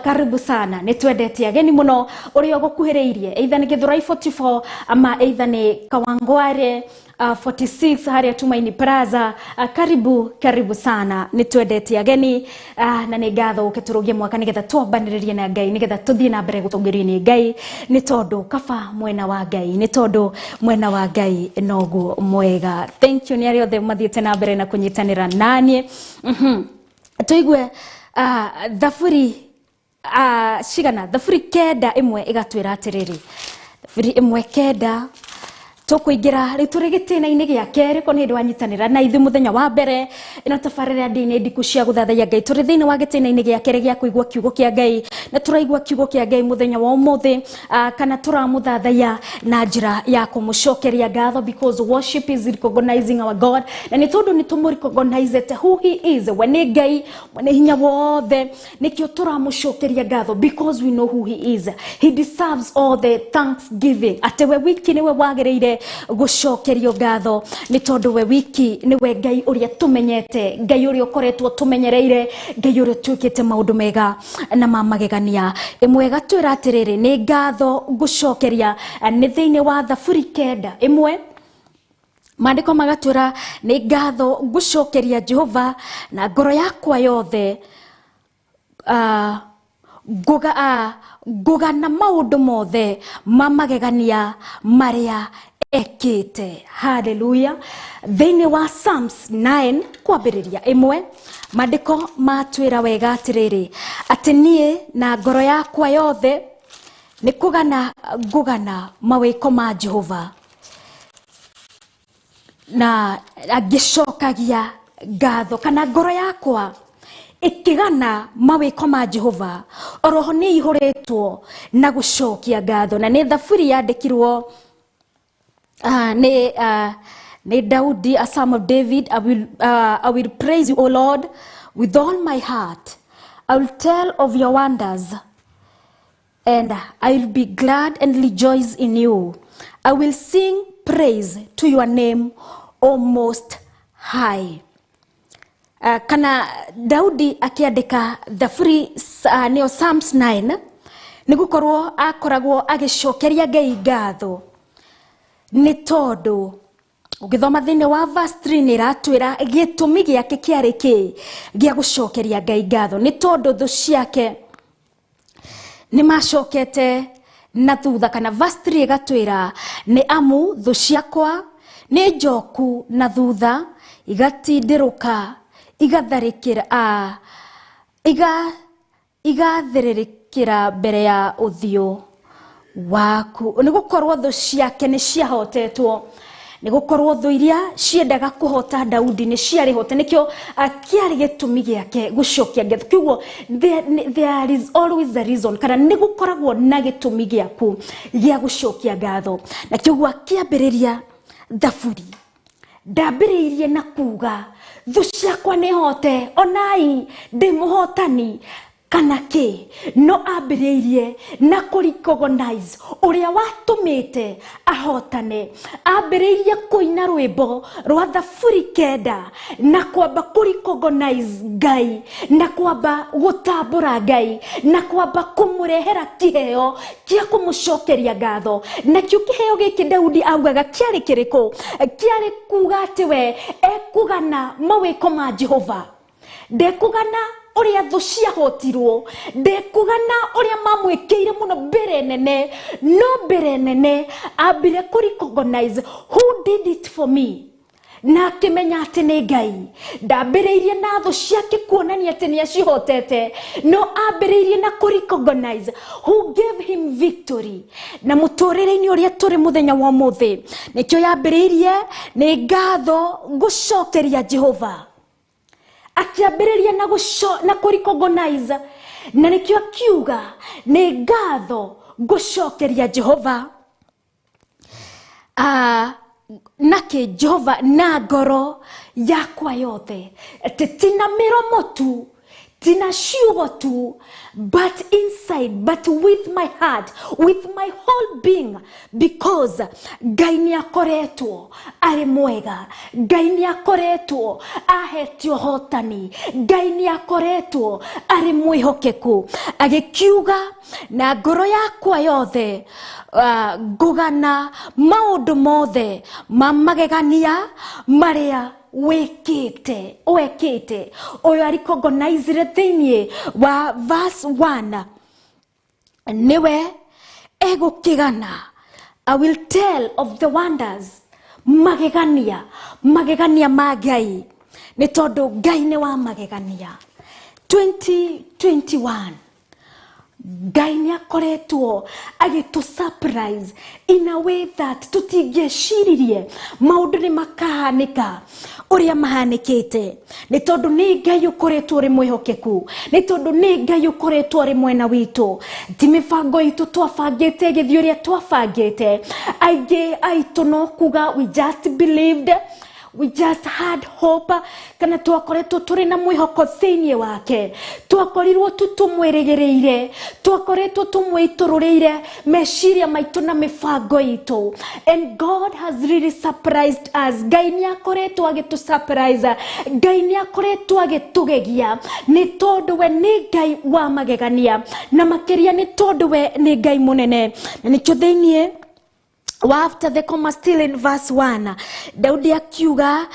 Karibu sana, nĩ twendete ageni mũno. Ũrĩa ũgũkuhĩrĩirie, either nĩ Githurai 44 ama either nĩ Kawangware 46 harĩa Tumaini Plaza, karibu karibu sana, nĩ twendete ageni. Na nĩ ngatho ũke tũrũgie mwaka nĩgetha twambanĩrĩrie na Ngai, nĩgetha tũthiĩ na mbere gũtongorio nĩ Ngai, nĩ tondũ kaba mwena wa Ngai, nĩ tondũ mwena wa Ngai noguo mwega. Thank you nĩ arĩa othe mathiĩte na mbere na kũnyitanĩra naniĩ. Tũigue thaburi cigana, thaburi 9:1 ĩgatwĩra atĩrĩrĩ, thaburi 1:9. Tũkũingĩra rĩu tũrĩ gĩtĩna-inĩ gĩa kerĩ ko nĩ hĩndĩ wanyitanĩra na ithuĩ mũthenya wa mbere. Ĩno tabarĩra ya Ndini Ndiku cia gũthathaiya Ngai, tũrĩ thĩinĩ wa gĩtĩna-inĩ gĩa kerĩ gĩa kũigua kiugo kĩa Ngai, na tũraigua kiugo kĩa Ngai mũthenya wa ũmũthĩ, kana tũramũthathaiya na njĩra ya kũmũcokeria ngatho, because worship is recognizing our God. Na nĩ tondũ nĩ tũmũ-recognizete who he is, we nĩ Ngai mwene hinya wothe, nĩkĩo tũramũcokeria ngatho, because we know who he is. He deserves all the thanksgiving, atĩ we wiki nĩwe wagĩrĩire gũcokerio ngatho, nĩ tondũ we wiki nĩwe Ngai ũrĩa tũmenyete, Ngai ũrĩa ũkoretwo tũmenyereire, Ngai ũrĩa twĩkĩte maũndũ mega na ma magegania. 1 ĩgatwĩra atĩrĩrĩ, nĩ ngatho ngũcokeria, nĩ thĩinĩ wa thaburi 9:1. Maandĩko magatwĩra, nĩ ngatho ngũcokeria Jehova na ngoro yakwa yothe, ngũgana maũndũ mothe ma magegania marĩa ekĩte. Haleluya. Thĩinĩ wa Psalms 9 kwambĩrĩria 1, maandĩko matwĩra wega atĩrĩrĩ, atĩ niĩ na ngoro yakwa yothe nĩ kũgana ngũgana mawĩko ma Jehova, na angĩcokagia ngatho, kana ngoro yakwa ĩkĩgana mawĩko ma Jehova, oroho nĩ ihũrĩtwo na gũcokia ngatho. Na nĩ thaburi yandĩkirwo nĩ Daudi, a Psalm of David. I will praise you, O Lord, with all my heart. I will tell of your wonders, and I will be glad and rejoice in you. I will sing praise to your name, O Most High. Kana Daudi akĩandĩka thaburi nĩyo Psalms 9, nĩ gũkorwo akoragwo agĩcokeria Ngai ngatho, nĩ tondũ ũgĩthoma thĩinĩ wa verse 3 nĩ ĩratwĩra gĩtũmi gĩake kĩarĩ kĩ gĩa gũcokeria Ngai ngatho, nĩ tondũ thũ ciake nĩ macokete na thutha. Kana verse 3 ĩgatwĩra, nĩ amu thũ ciakwa nĩ njoku na thutha, igatindĩrũka, igatharĩkĩra, igathĩrĩrĩkĩra mbere ya ũthiũ Waku nĩ gũkorwo thũ ciake nĩ ciahotetwo, nĩ gũkorwo thũ iria ciendaga kũhota Daudi nĩ ciarĩ hote. Nĩkĩo kĩarĩ gĩtũmi gĩake gũcokia ngatho. Kiugo there is always a reason, kana nĩ gũkoragwo na gĩtũmi gĩaku gĩa gũcokia ngatho. Na kĩguo akĩambĩrĩria thaburi, ndambĩrĩirie na kuga thũ ciakwa nĩ hote, onai ndĩ mũhotani kana kĩ, no ambĩrĩirie na kũ recognize ũrĩa watũmĩte ahotane. Ambĩrĩirie kũina rwĩmbo rwa thaburi 9 na kwamba kũ recognize Ngai, na kwamba gũtambũra Ngai, na kwamba kũmũrehera kĩheo kĩa kũmũcokeria ngatho. Nakĩo kĩheo gĩkĩ Daudi augaga kĩarĩ kĩrĩkũ? Kĩarĩ kuga atĩ we ekũgana mawĩko ma Jehova, ndekũgana ũrĩa thũ ciahotirwo, ndekũgana ũrĩa mamwĩkĩire mũno mbere nene, no mbere nene ambire kũ recognize who did it for me, na akĩmenya atĩ nĩ Ngai. Ndambĩrĩirie na thũ ciake kuonania atĩ nĩ acihotete, no ambĩrĩirie na kũ recognize who gave him victory. Na mũtũrĩre-inĩ ũrĩa tũrĩ mũthenya wa ũmũthĩ, nĩkĩo yambĩrĩirie nĩ ngatho gũcokeria Jehova. Akĩambĩrĩria na gũco na kũ recognize, na nĩkĩo akiuga nĩ ngatho gũcokeria Jehova. Nake Jehova na ngoro yakwa yothe, atĩ ti na mĩromo tu, ti na ciugo tu, but inside, but with my heart, with my whole being, because Ngai nĩ akoretwo arĩ mwega, Ngai nĩ akoretwo ahete ũhotani, Ngai nĩ akoretwo arĩ mwĩhokeku. Agĩkiuga na ngoro yakwa yothe, ngũgana maũndũ mothe ma magegania marĩa wĩkĩte wekĩte. Ũyũ arecognizire thĩinĩ wa verse 1, nĩwe egũkĩgana, I will tell of the wonders, magegania, magegania ma Ngai, nĩ tondũ Ngai nĩ wa magegania. 2021 Ngai nĩ akoretwo agĩtũ surprise in a way that tũtingĩeciririe maũndũ nĩ makahanĩka ũrĩa mahanĩkĩte, nĩ tondũ nĩ Ngai ũkoretwo ũrĩ mwĩhokeku, nĩ tondũ nĩ Ngai ũkoretwo ũrĩ mwena witũ. Ti mĩbango itũ twabangĩte ĩgĩthiĩ ũrĩa twabangĩte. Aingĩ aitũ no kuga we just believed, we just had hope, kana twakoretwo tũrĩ na mwĩhoko thĩinĩ wake, twakorirwo tu tũmwĩrĩgĩrĩire, twakoretwo tũmwĩitũrũrĩire meciria maitũ na mĩbango itũ, and God has really surprised us. Ngai nĩ akoretwo agĩtũ surprise, Ngai nĩ akoretwo agĩtũgegia, nĩ tondũ we nĩ Ngai wa magegania, na makĩria nĩ tondũ we nĩ Ngai mũnene. Na nĩkĩo thĩinĩ wa after the comma, still in verse 1, Daudi akiuga,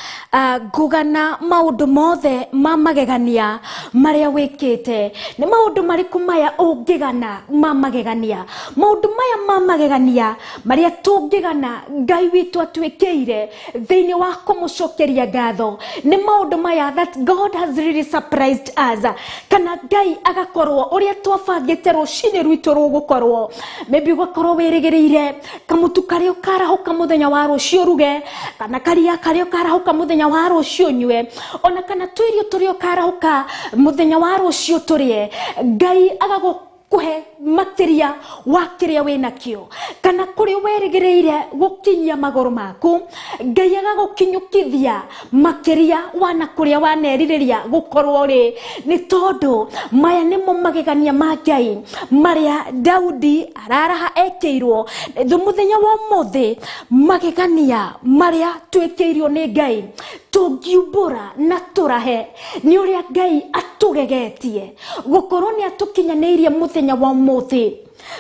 ngũgana maũndũ mothe ma magegania marĩa wĩkĩte. Nĩ maũndũ marĩkũ maya ũngĩgana ma magegania? Maũndũ maya ma magegania marĩa tũngĩgana Ngai witũ atwĩkĩire thĩinĩ wa kũmũcokeria ngatho nĩ maũndũ maya, that God has really surprised us, kana Ngai agakorwo ũrĩa twabangĩte rũcinĩ rwitũ rũgũkorwo, maybe ũgakorwo wĩrĩgĩrĩire kamũtu karĩa ũkarahũka mũthenya wa rũciũ ũruge, kana karia karĩa ũkarahũka mũthenya wa rũciũ ũnyue, ona kana tũirio tũrĩa ũkarahũka mũthenya wa rũciũ tũrĩe, Ngai agagũkũhe makĩria wa kĩrĩa wĩnakĩo, kana kũrĩa werĩgĩrĩire gũkinyia magũrũ maku, Ngai agagũkinyũkithia makĩria wana kũrĩa wanerirĩria gũkorwo rĩ. Nĩ tondũ maya nĩmo magegania ma Ngai marĩa Daudi araraha ekĩirwo thũ mũthenya wa ũmũthĩ. Magegania marĩa twĩkĩirwo nĩ Ngai tũngiumbũra na tũrahe nĩ ũrĩa Ngai atũgegetie, gũkorwo nĩ atũkinyanĩirie mũthenya wa ũmũthĩ,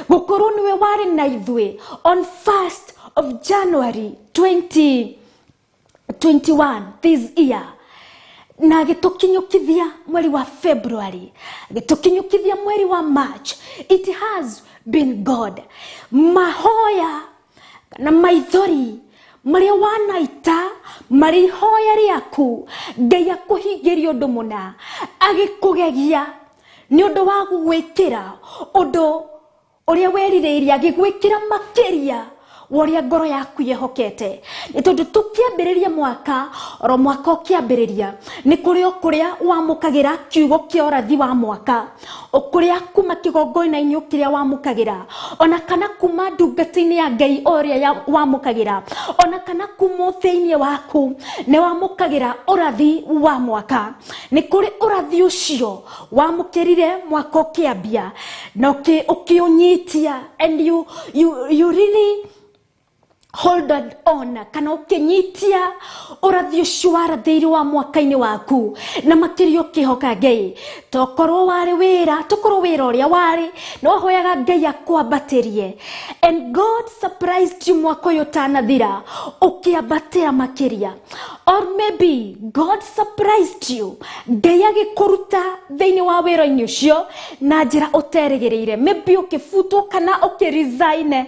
gũkorwo nĩwe warĩ na ithuĩ on 1st of January 2021 this year, na agĩtũkinyũkithia mweri wa February, agĩtũkinyũkithia mweri wa March. It has been God. Mahoya na maithori marĩa wanaita marĩ ihoya rĩaku Ngai akũhingĩria ũndũ mũna, agĩkũgegia nĩ ũndũ wa gũgwĩkĩra ũndũ Ũrĩa werirĩirie agĩgwĩkĩra makĩria wa ũrĩa ngoro yaku yehokete. Nĩ tondũ tũkĩambĩrĩria mwaka, oro mwaka ũkĩambĩrĩria, nĩ kũrĩ o kũrĩa wamũkagĩra kiugo kĩa ũrathi wa mwaka, o kũrĩa kuma kĩgongona-inĩ o kĩrĩa wamũkagĩra, ona kana kuma ndungata-inĩ ya Ngai o ĩrĩa wamũkagĩra, ona kana kuma thĩinĩ waku nĩ wamũkagĩra ũrathi wa mwaka. Nĩ kũrĩ ũrathi ũcio wamũkĩrire mwaka ũkĩambia na ũkĩũnyitia, and you really hold on, kana ũkĩnyitia ũrathi ũcio warathĩirwo wa mwaka-inĩ waku, na makĩria ũkĩhoka Ngai. Tokorwo warĩ wĩra, tokorwo wĩra ũrĩa warĩ nĩ wahoyaga Ngai akwambatĩrie, and God surprised you mwaka ũyũ ũtanathira ũkĩambatĩra makĩria. Or maybe God surprised you, Ngai agĩkũruta thĩinĩ wa wĩra-inĩ ũcio na njĩra ũterĩgĩrĩire, maybe ũkĩbutwo kana ũkĩresign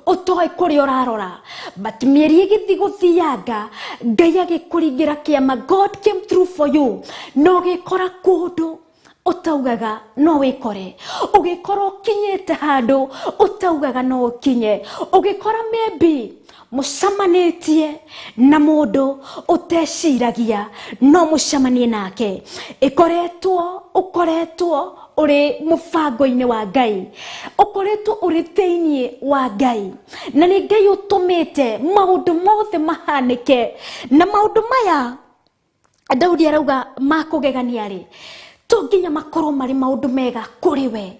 ũtoĩ kũrĩa ũrarora, but mĩeri ĩgĩthiĩ gũthianga Ngai agĩkũringĩra kĩama. God came through for you na ũgĩkora kũndũ ũtaugaga no wĩkore, ũgĩkora ũkinyĩte handũ ũtaugaga no ũkinye, ũgĩkora maybe mũcemanĩtie na mũndũ ũteciragia no mũcemanie nake. Ĩkoretwo ũkoretwo ũrĩ mũbango-inĩ wa Ngai, ũkoretwo ũrĩ thĩinĩ wa Ngai, na nĩ Ngai ũtũmĩte maũndũ mothe mahanĩke. Na maũndũ maya Daudi arauga makũgegania rĩ, to nginya makorwo marĩ maũndũ mega kũrĩ we,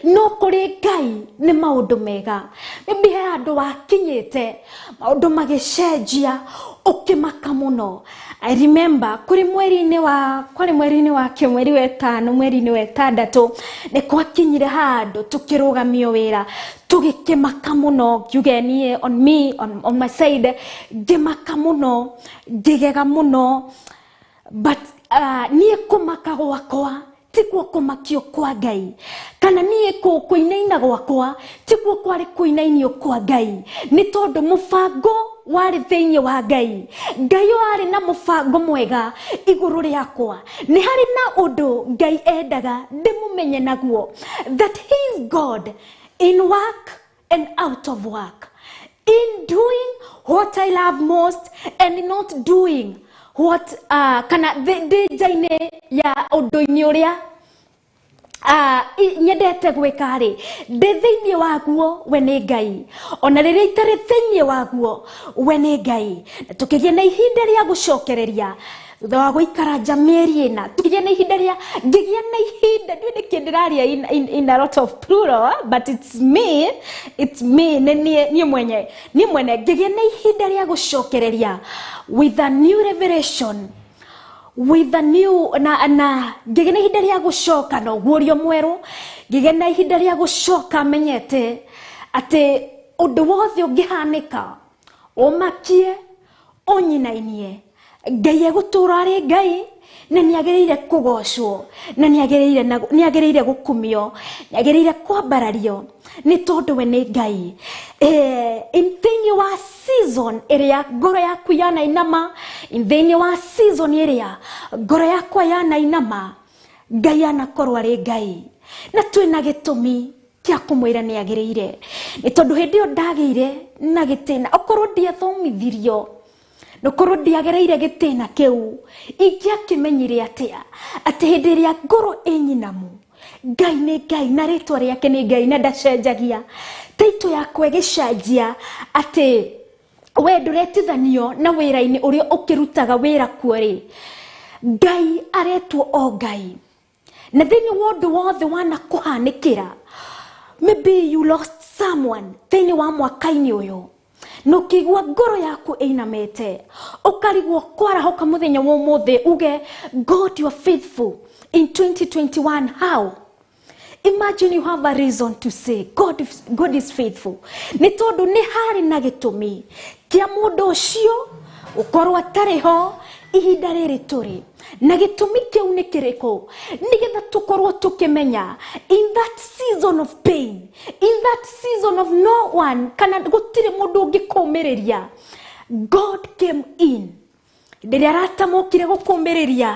no kũrĩ Ngai nĩ maũndũ mega. Maybe he handũ wakinyĩte maũndũ magĩcenjia ũkĩmaka mũno. I remember kũrĩ mweri-inĩ wa kwarĩ mweri-inĩ wa kĩ mweri wa ĩtano, mweri-inĩ wa ĩtandatũ, nĩ gwakinyire handũ tũkĩrũgamio wĩra tũgĩkĩmaka mũno. Ngiuge niĩ on me on my side ngĩmaka mũno, ngĩgega mũno, but niĩ kũmaka gwakwa tikuo kũmakio kwa Ngai, kana niĩ kũinaina gwakwa tikuo kwarĩ kũinainio kwa Ngai, nĩ tondũ mũbango warĩ thĩinĩ wa Ngai. Ngai warĩ na mũbango mwega igũrũ rĩakwa. Nĩ harĩ na ũndũ Ngai endaga ndĩmũmenye naguo, that he is God in work and out of work, in doing what I love most and not doing what kana ndĩ nja-inĩ ya ũndũ-inĩ ũrĩa nyendete gwĩka rĩ, ndĩ thĩinĩ waguo we nĩ Ngai, ona rĩrĩa itarĩ thĩinĩ waguo we nĩ Ngai. Na tũkĩgĩa na ihinda rĩa gũcokereria thutha wa gũikara nja mĩeri ĩna, tũkĩgĩa na ihinda rĩa ngĩgĩa na ihinda, ndiũĩ nĩkĩ ndĩraria in a lot of plural, but it's me, it's me, nĩ niĩ mwenye, niĩ mwene ngĩgĩa na ihinda rĩa gũcokereria with a new revelation, with a new na ngĩgĩa na ihinda rĩa gũcoka na ũguũrio mwerũ, ngĩgĩa na ihinda rĩa gũcoka menyete atĩ ũndũ wothe ũngĩhanĩka ũmakie ũnyinainie, Ngai egũtũra arĩ Ngai, na nĩ agĩrĩire kũgocwo, na nĩ agĩrĩire gũkumio, nĩ agĩrĩire kwambarario, nĩ tondũ we nĩ Ngai. Thĩinĩ wa season ĩrĩa ngoro yaku yanainama, thĩinĩ wa season ĩrĩa ngoro yakwa yanainama, Ngai anakorwo arĩ Ngai, na twĩna gĩtũmi kĩa kũmwĩra nĩ agĩrĩire, nĩ tondũ hĩndĩ ĩyo ndagĩire na gĩtĩna, okorwo ndiathomithirio, nokorwo ndiagereire gĩtĩna kĩu, ingĩakĩmenyire atĩa atĩ hĩndĩ ĩrĩa ngoro ĩnyinamu, Ngai nĩ Ngai na rĩtwa rĩake nĩ Ngai na ndacenjagia. Taitũ yakwa ĩgĩcenjia atĩ we ndũretithanio na wĩra-inĩ ũrĩa ũkĩrutaga wĩra kuo rĩ, Ngai aretwo o Ngai, na thĩinĩ wa ũndũ wothe wanakũhanĩkĩra, maybe you lost someone thĩinĩ wa mwaka-inĩ ũyũ, na ũkĩigua ngoro yaku ĩinamĩte, ũkarigwo kwarahũka mũthenya wa ũmũthĩ uge God you are faithful in 2021. How? Imagine you have a reason to say God is faithful, nĩ tondũ nĩ harĩ na gĩtũmi kĩa mũndũ ũcio ũkorwo atarĩ ho ihinda rĩrĩ tũrĩ, na gĩtũmi kĩu nĩ kĩrĩkũ? Nĩgetha tũkorwo tũkĩmenya in that season of pain, in that season of no one, kana gũtirĩ mũndũ ũngĩkũmĩrĩria, God came in. Rĩrĩa arata mokire gũkũmĩrĩria,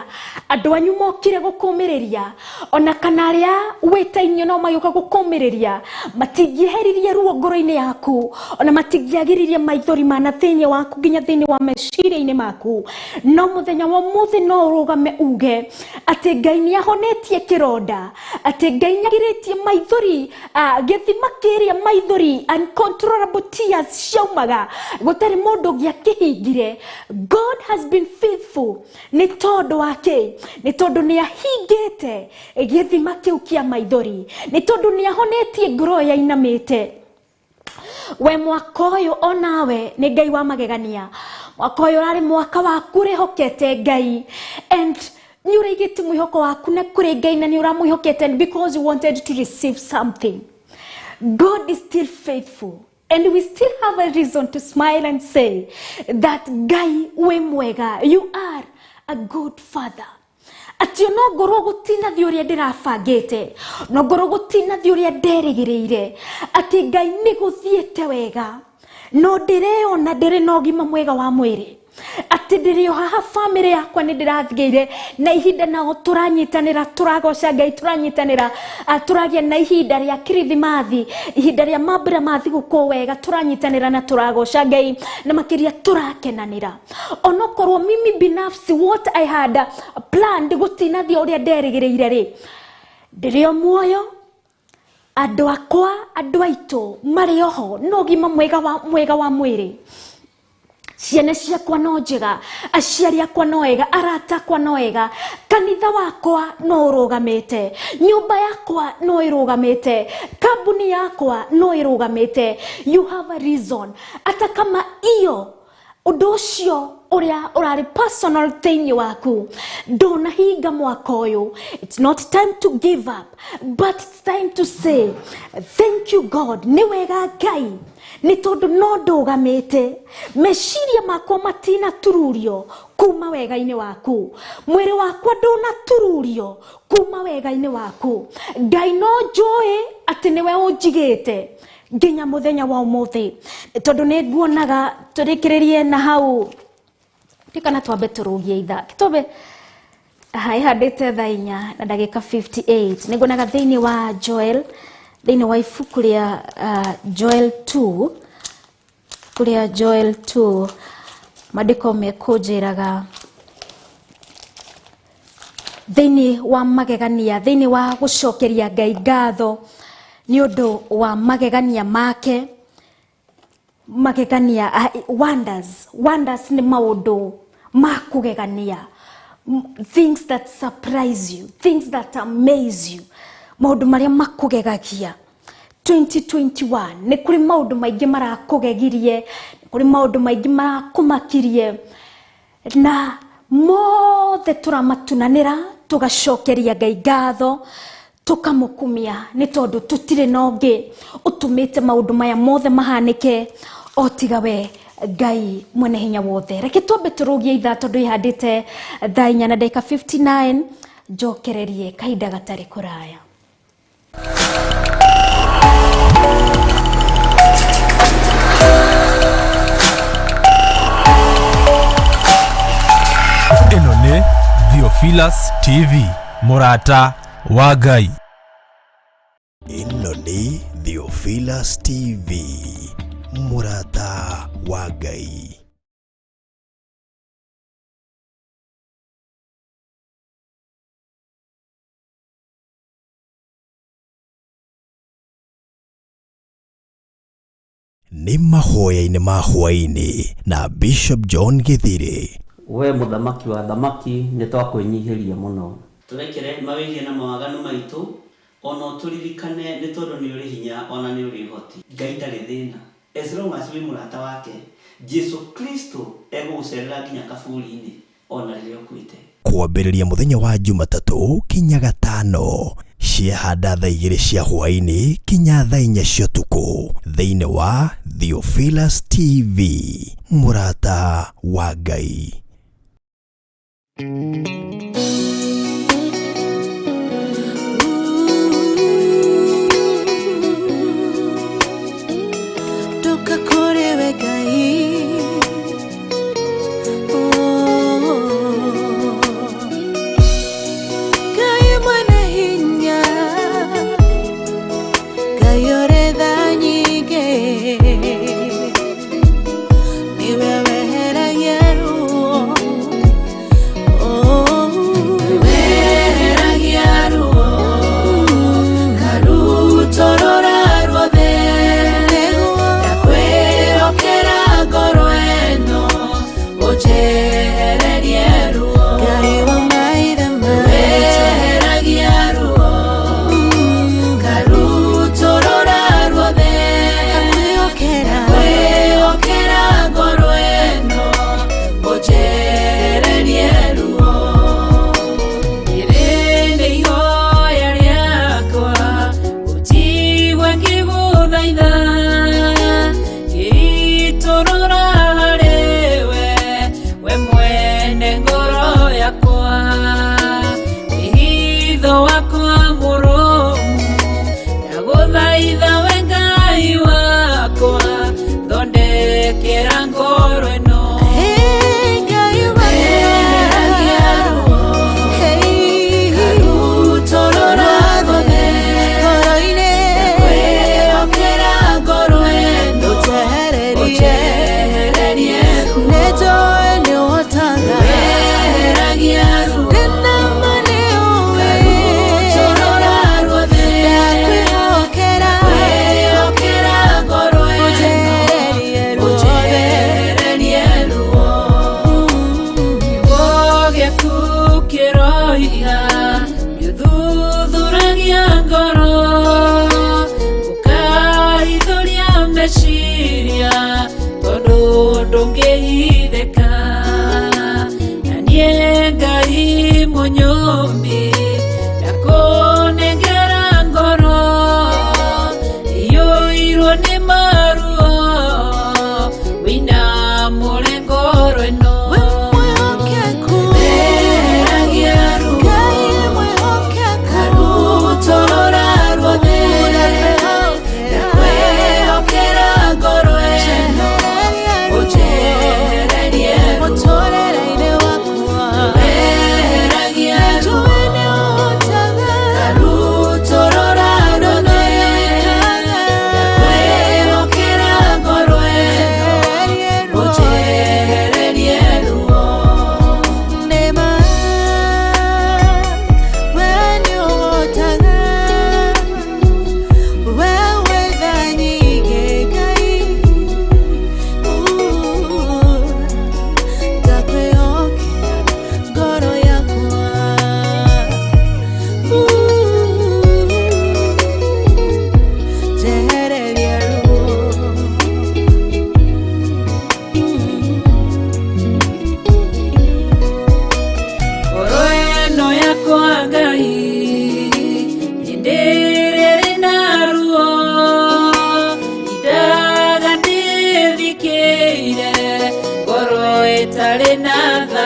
andũ anyu mokire gũkũmĩrĩria, ona kana arĩa wĩtainio nao magĩũka gũkũmĩrĩria, matingĩeheririe ruo ngoro-inĩ yaku, ona matingĩagiririe maithori mana thĩinĩ waku nginya thĩinĩ wa meciria-inĩ maku. No mũthenya wa ũmũthĩ no ũrũgame uge atĩ Ngai nĩ ahonetie kĩronda, atĩ Ngai nĩ agirĩtie maithori, gĩthima kĩrĩa maithori uncontrollable tears ciaumaga gũtarĩ mũndũ ũngĩakĩhingire. God has been faithful. Nĩ tondũ wa kĩ? Nĩ tondũ nĩ ahingĩte gĩthima kĩu kĩa maithori, nĩ tondũ nĩ ahonetie ngoro ĩyo yainamĩte. We mwaka ũyũ onawe nĩ Ngai wa magegania. Mwaka ũyũ ũrarĩ mwaka waku ũrĩhokete Ngai, and nĩ ũraigĩte mwĩhoko waku na kũrĩ Ngai, na nĩ ũramwĩhokete, and because you wanted to receive something. God is still faithful, and we still have a reason to smile and say that Ngai wĩ mwega, you are a good father. Atĩ no ngorwo gũtinathiĩ ũrĩa ndĩrabangĩte, no ngorwo gũtinathiĩ ũrĩa nderĩgĩrĩire, atĩ Ngai nĩ gũthiĩte wega, no ndĩreyona ndĩrĩ na ũgima mwega wa mwĩrĩ, atĩ ndĩrĩ o haha bamĩrĩ yakwa nĩ ndĩrathigĩire na ihinda nao tũranyitanĩra, tũragoca Ngai, tũranyitanĩra, tũragĩa na ihinda rĩa kirithimathi, ihinda rĩa mambura ma thigũkũ wega, tũranyitanĩra na tũragoca Ngai, na makĩria tũrakenanĩra. Onokorwo mimi binafsi what I had planned gũtinathiĩ ũrĩa nderĩgĩrĩire rĩ, ndĩrĩ o muoyo, andũ akwa, andũ aitũ marĩ oho na ũgima mwega wa mwĩrĩ. Ciana ciakwa no njega, aciari akwa no ega, arata akwa no ega, kanitha wakwa no ũrũgamĩte, nyũmba yakwa no ĩrũgamĩte, kambuni yakwa no ĩrũgamĩte. You have a reason. Ata kama iyo ũndũ ũcio ũrĩa ũrarĩ personal thĩinĩ waku ndũnahinga mwaka ũyũ, it's not time to give up, but it's time to say thank you God. Nĩ wega Ngai, nĩ tondũ no ndũgamĩte, meciria makwa matinatururio kuma wega-inĩ waku, mwĩrĩ wakwa ndũnatururio kuma wega-inĩ waku. Ngai no njũĩ atĩ nĩwe ũnjigĩte nginya mũthenya wa ũmũthĩ, tondũ nĩ nguonaga. Tũrĩkĩrĩrie na hau ndikana twambe tũrũgie ithaa twambe ĩhandĩte thaa 4 na ndagĩka 58. Nĩ nguonaga thĩinĩ wa Joel, thĩinĩ wa ibuku rĩa Joel 2, kũrĩa Joel 2 maandĩko mekũnjĩraga thĩinĩ wa magegania, thĩinĩ wa gũcokeria Ngai ngatho nĩ ũndũ wa magegania make. Magegania, wonders, wonders nĩ maũndũ ma kũgegania, things that surprise you, things that amaze you, maũndũ marĩa makũgegagia. 2021 nĩ kũrĩ maũndũ maingĩ marakũgegirie, nĩ kũrĩ maũndũ maingĩ marakũmakirie, na mothe tũramatunanĩra tũgacokeria Ngai ngatho, tũkamũkumia, nĩ tondũ tũtirĩ na ũngĩ ũtũmĩte maũndũ maya mothe mahanĩke o tiga we Ngai mwene hinya wothe. Reke twambe tũrũgie ithaa tondũ ihandĩte thaa 4 na ndagĩka 59, njokererie kahinda gatarĩ kũraya. Ĩno nĩ Theophilus TV, mũrata wa Ngai. Ĩno nĩ Theophilus TV, mũrata wa Ngai. Nĩ mahoya-inĩ ma hwaĩ-inĩ na Bishop John Githiri. We mũthamaki wa thamaki, nĩ twakwĩnyihĩria mũno. Tũrekere mawĩhia na mawaganu maitũ, ona ũtũririkane, nĩ tondũ nĩ ũrĩ hinya ona nĩ ũrĩ ũhoti. Ngai ndarĩ thĩna, as long as wĩ mũrata wake. Jesu Kristo egũgũcerera nginya kaburi-inĩ ona rĩrĩa ũkuĩte. Kwambĩrĩria mũthenya wa Jumatatũ kinya Gatano ciahanda thaa 2 cia hwaĩ-inĩ kinya thaa 4 cia ũtukũ thĩinĩ wa Theophilus TV, mũrata wa Ngai. Ndoka kũrĩ we Ngai. Oh.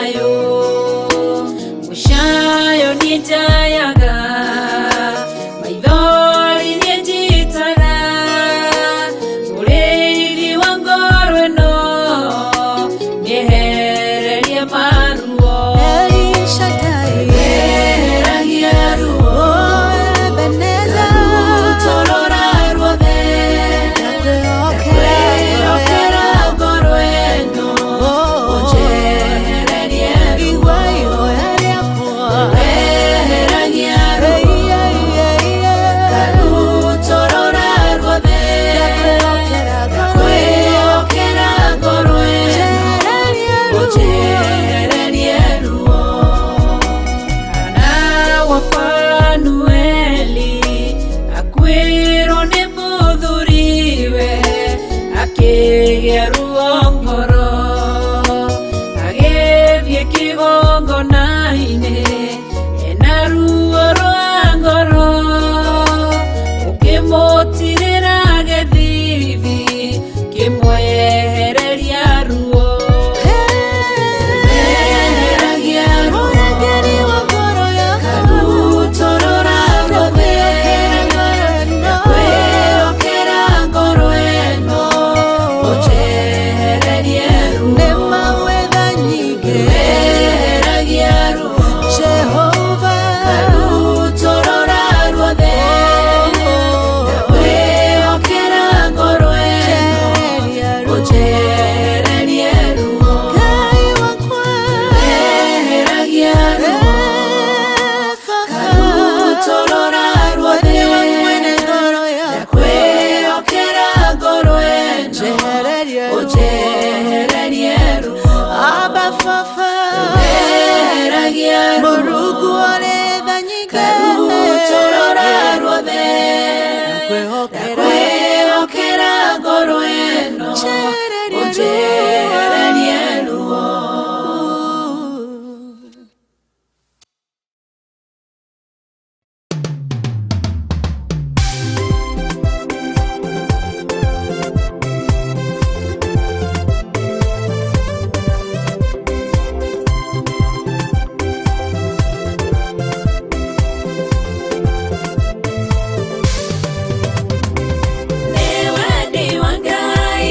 Thayũ mũcayo nĩnjayaga maithori nĩnjitaga mũrĩithi wa ngoro ĩno nĩehererie maruo eheragia ruo ngarutũrũra ruothe ndakwĩhokera ngoro ĩno ũnjehererie ruo weheragia ruo ngarutũrũra ruothe ndakwĩhokera ngoro ĩno ũnjehererie ruo. Hana wa Fanueli akuĩrwo nĩ mũthuriwe akĩgĩa ruo ngoro agĩthiĩ kĩgongona-inĩ ena ruo rwa ngoro ũkĩmũtirĩra gĩthithi kĩmwehereria ruo eheragia ruo ngarutũrũra ruothe ndakwĩhokera ngoro ĩno ũnjehererie ruo weheragia ruo ngarutũrũra ruothe ndakwĩhokera ngoro ĩno ũnjehererie ruo weheragia ruo ngarutũrũra ruothe ndakwĩhokera ngoro ĩno ũnjehererie ruo weheragia ruo ngarutũrũra ruothe ndakwĩhokera ngoro ĩno ũnjehererie ruo. Nĩ wendi wa Ngai,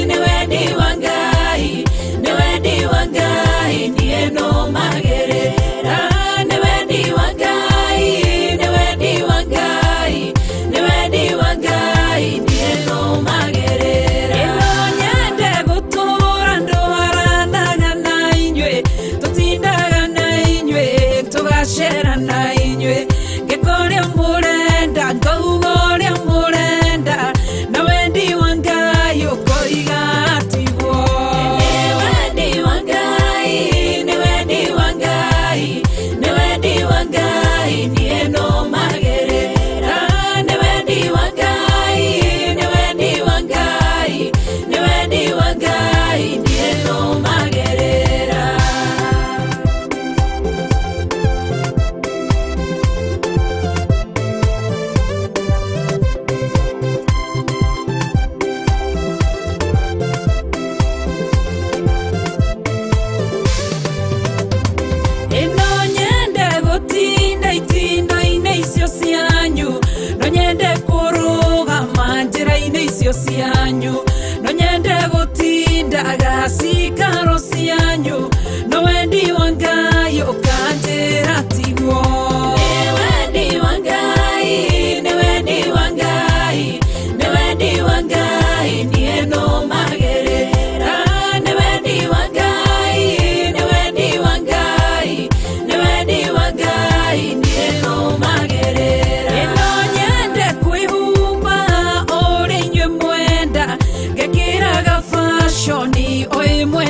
nĩ wendi wa Ngai, nĩ wendi wa Ngai, niĩ nũmagĩrĩra. Nĩ wendi wa Ngai, nĩ wendi wa Ngai, nĩ wendi wa Ngai, niĩ nũmagĩrĩra. Ĩno nyende gũtũũra ndwaranaga na inyuĩ, tũtindaga na inyuĩ, tũgacera na inyuĩ, ngĩka ũrĩa mũrenda, ngauga ũrĩa mũrenda, na wendi wa Ngai ũkoiga tiguo. Nĩ wendi wa Ngai, nĩ wendi wa Ngai, nĩ wendi wa Ngai, niĩ nũmagĩrĩra. Nĩ wendi wa Ngai, nĩ wendi wa Ngai, nĩ wendi wa Ngai, niĩ nũmagĩrĩra. Ĩno nyende gũtinda itindo-inĩ icio cianyu, no nyende kũrũgama njĩra-inĩ icio cianyu, no nyende gũtindaga cikaro cianyu, no wendi wa Ngai ũkanjĩra tiguo. Nĩ wendi wa Ngai, nĩ wendi wa Ngai, nĩ wendi wa Ngai, niĩ nũmagĩrĩra. Nĩ wendi wa Ngai, nĩ wendi wa Ngai, nĩ wendi wa Ngai, niĩ nũmagĩrĩra. Ĩno nyende kwĩhumba ũrĩa inyuĩ mwenda, ngekĩraga fashion o ĩmwe.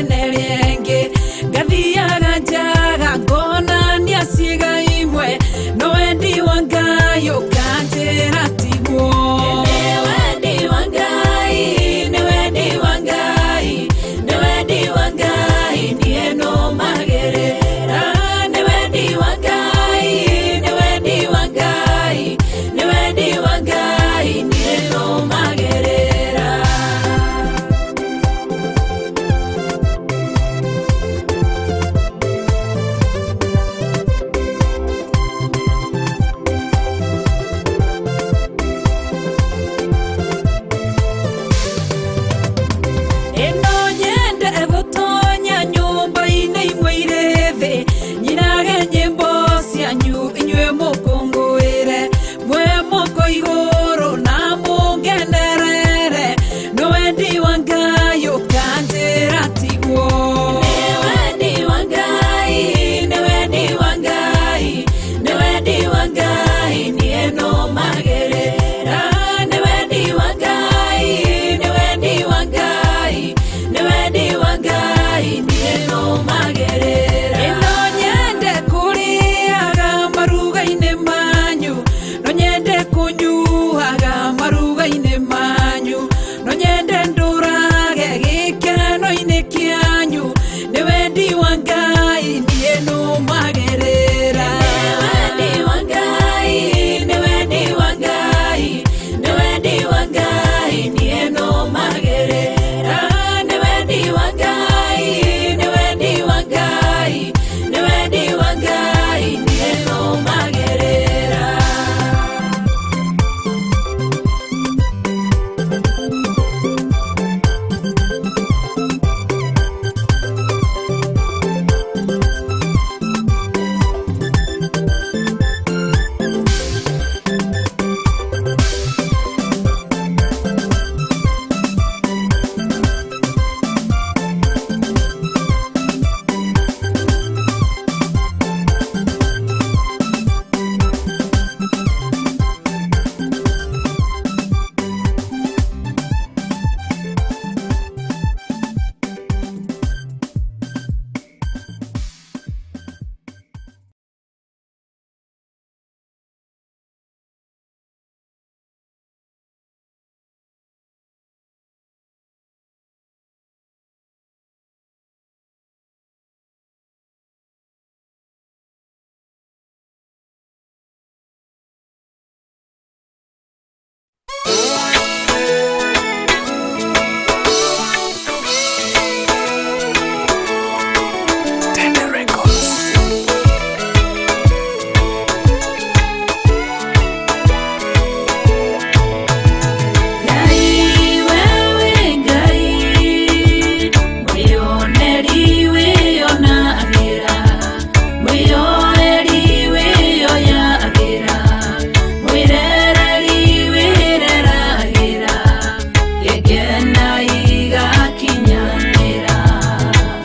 nyende kũnyuaga maruga-inĩ manyu, no nyende ndũrage gĩkeno-inĩ kĩanyu, nĩ wendi wa Ngai niĩ nũmagĩrĩra. Nĩ wendi wa Ngai, nĩ wendi wa Ngai, nĩ wendi wa Ngai niĩ nũmagĩrĩra. Nĩ wendi wa Ngai, nĩ wendi wa Ngai, nĩ wendi wa Ngai niĩ nũmagĩrĩra. Ngai wewe Ngai, mwĩoneri wĩonagĩra, mwĩyoeri wĩyoyagĩra, mwĩrereri wĩreragĩra, gĩkena igakinyanĩra.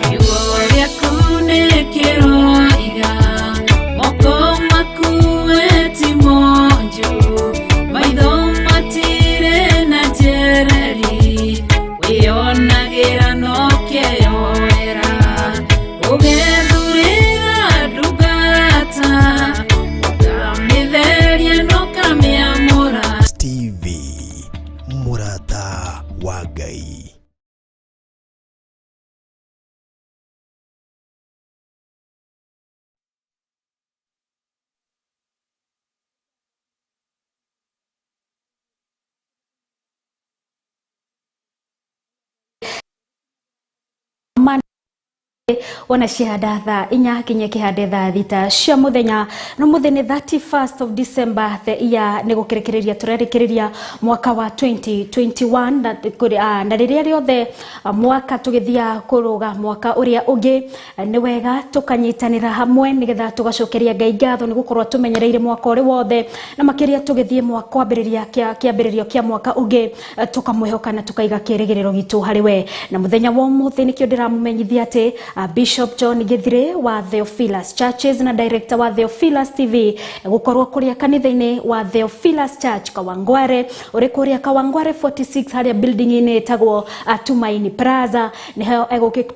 Kiugo gĩaku nĩ kĩroiga, moko maku we ti monju, maitho matirĩ na njereri, wĩonagĩra no kĩyoera, ũgethurĩra ndungata, ũkamĩtheria na ũkamĩamũra. TV, mũrata wa Ngai. Wona cihanda thaa inya kinya kihande thaa thita cia muthenya no muthĩ nĩ 31st of December the year nĩ gũkĩrĩkĩrĩria tũrerĩkĩrĩria mwaka wa 2021 na na rĩrĩa rĩothe mwaka tũgĩthiaga kũrũga mwaka ũrĩa ũngĩ, nĩ wega tũkanyitanĩra hamwe nĩgetha tũgacokeria Ngai ngatho nĩ gũkorwo tũmenyereire mwaka ũrĩ wothe, na makĩria tũgĩthiĩ mwaka kwambĩrĩria kĩambĩrĩrio kĩa mwaka ũngĩ, tũkamwĩhoka na tũkaiga kĩĩrĩgĩrĩro gitũ harĩ we. Na mũthenya wa ũmũthĩ nĩkĩo ndĩramũmenyithia atĩ Bishop John Githire wa Theophilus Churches na director wa Theophilus TV gũkorwo kũrĩa kanitha-inĩ wa Theophilus Church Kawangware, ũrĩ kũrĩa Kawangware 46 harĩa building-inĩ ĩtagwo Tumaini Plaza, nĩho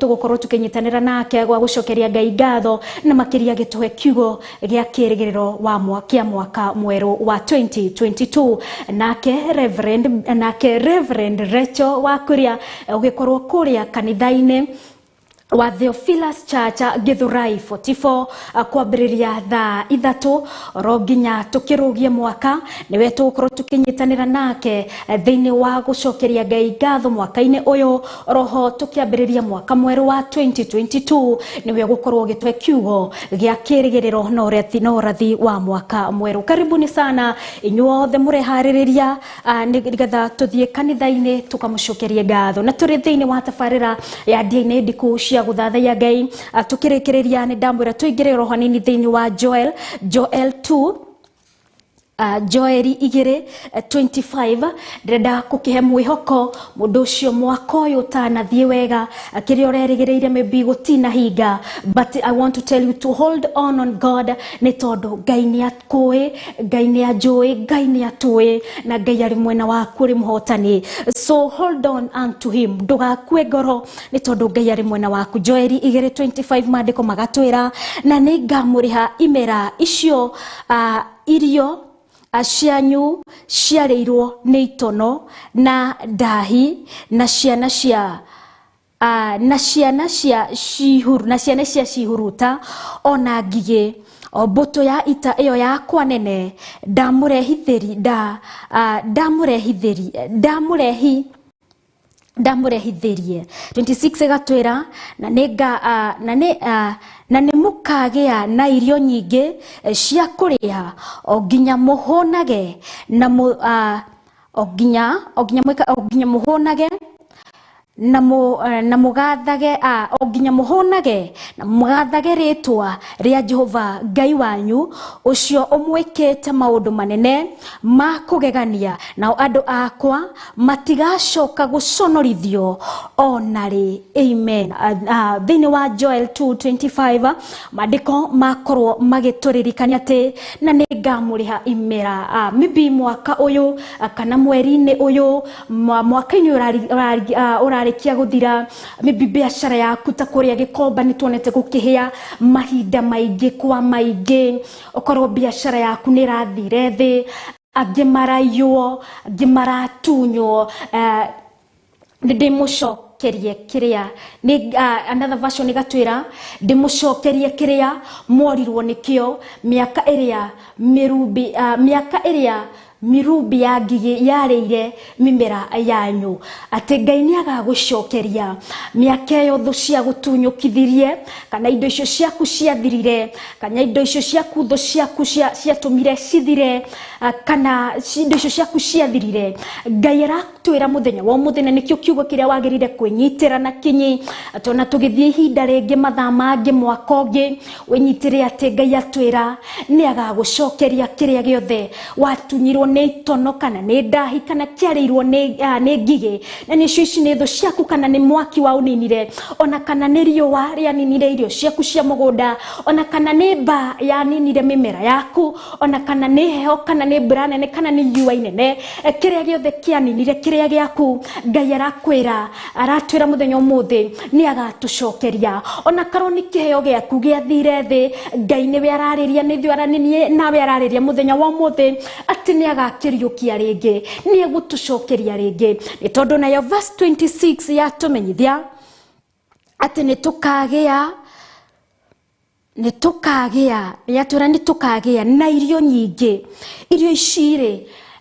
tũgũkorwo tũkĩnyitanĩra nake gwa gũcokeria Ngai ngatho na makĩria gĩtũhe kiugo gĩa kĩĩrĩgĩrĩro wa kĩa mwaka mwerũ wa 2022. Nake Reverend Rachel wa Kuria ũgĩkorwo kũrĩa kanitha-inĩ wa Theophilus Church Githurai 44 kwambĩrĩria thaa ithatũ oro nginya tũkĩrũgie mwaka, nĩwe tũgũkorwo tũkĩnyitanĩra nake thĩinĩ wa gũcokeria Ngai ngatho mwaka-inĩ ũyũ, oroho tũkĩambĩrĩria mwaka mwerũ wa 2022, nĩwe ũgũkorwo ũgĩtũhe kiugo gĩa kĩĩrĩgĩrĩro na ũrathi wa mwaka mwerũ. Karibuni sana inyuothe mũreharĩrĩria nĩgetha tũthiĩ kanitha-inĩ tũkamũcokerie ngatho, na tũrĩ thĩinĩ wa tabarĩra ya Ndia-inĩ Ndiku cia gũthathaiya Ngai. Tũkĩrĩkĩrĩria nĩ ndamwĩra tũingĩre oro hanini thĩinĩ wa Joel 2, Joeli igĩrĩ 25. Ndĩrenda kũkĩhe mwĩhoko mũndũ ũcio mwaka ũyũ ũtanathiĩ wega, kĩrĩa ũrerĩgĩrĩire maybe gũtinahinga, but I want to tell you to hold on God, nĩ tondũ Ngai nĩ akũĩ, Ngai nĩ anjũĩ, Ngai nĩ atũĩ, na Ngai arĩ mwena waku, ũrĩ mũhotani. So hold on unto him, ndũgakue ngoro nĩ tondũ Ngai arĩ mwena waku. Joeli 2:25, maandĩko magatwĩra, na nĩ ngamũrĩha imera icio irio Cianyu ciarĩirwo nĩ itono na ndahi na ciana cia na ciana cia cihuru na ciana cia cihuruta ona ngigĩ o mbũtũ ya ita ĩyo yakwa nene ndamũrehithĩri nda ndamũrehithĩri ndamũrehi ndamũrehithĩrie 26 ĩgatwĩra na nĩ na nĩ na nĩ mũkagĩa na irio nyingĩ cia kũrĩa o nginya mũhũnage na o nginya o nginya mũhũnage na na mũgathage o nginya mũhũnage na mũgathage rĩtwa rĩa Jehova Ngai wanyu ũcio ũmwĩkĩte maũndũ manene ma kũgegania nao andũ akwa matigacoka gũconorithio ona rĩ. Amen. Thĩinĩ wa Joel 2:25 maandĩko makorwo magĩtũririkania atĩ na nĩ ngamũrĩha imera maybe mwaka ũyũ kana mweri-inĩ ũyũ mwaka-inĩ ũrarĩkia gũthira maybe biashara yaku ta kũrĩa Gĩkomba nĩ tuonete gũkĩhĩa mahinda maingĩ kwa maingĩ ũkorwo biashara yaku nĩ ĩrathire thĩ angĩ maraiywo angĩ maratunywo nĩ ndĩmũcokerie kĩrĩa nĩ another version ĩgatwĩra ndĩmũcokerie kĩrĩa mworirwo nĩkĩo mĩaka ĩrĩa mĩrumbi mĩaka ĩrĩa mĩrumbi ya ngigĩ yarĩire mĩmera yanyu atĩ Ngai nĩ agagũcokeria mĩaka ĩyo thũ cia gũtunyũkithirie kana indo icio ciaku ciathirire kana indo icio ciaku thũ ciaku ciatũmire cithire kana indo icio ciaku ciathirire. Ngai aratwĩra mũthenya wa ũmũthĩ na nĩkĩo kiugo kĩrĩa wagĩrĩire kwĩnyitĩra na kinyi atĩ ona tũgĩthiĩ ihinda rĩngĩ mathaa mangĩ mwaka ũngĩ wĩnyitĩre atĩ Ngai atwĩra nĩ agagũcokeria kĩrĩa gĩothe watunyirwo nĩ itono kana nĩ ndahi kana kĩarĩirwo nĩ ngigĩ na nĩcio ici nĩ thũ ciaku kana nĩ mwaki wa ũninire ona kana nĩ riũa rĩaninire irio ciaku cia mũgũnda ona kana nĩ mbaa yaninire mĩmera yaku ona kana nĩ heho kana nĩ mbura nene kana nĩ riũa inene kĩrĩa gĩothe kĩaninire kĩrĩa gĩaku Ngai arakwĩra aratwĩra mũthenya ũmũthĩ nĩ agatũcokeria ona karwo nĩ kĩheo gĩaku gĩathire thĩ Ngai nĩwe ararĩria nĩ ithuĩ nawe ararĩria mũthenya wa ũmũthĩ atĩ nĩ agakĩriũkia rĩngĩ nĩ egũtũcokeria rĩngĩ nĩ tondũ nayo verse 26 yatũmenyithia atĩ nĩ tũkagĩa yatwĩra nĩ tũkagĩa na irio nyingĩ. Irio ici rĩ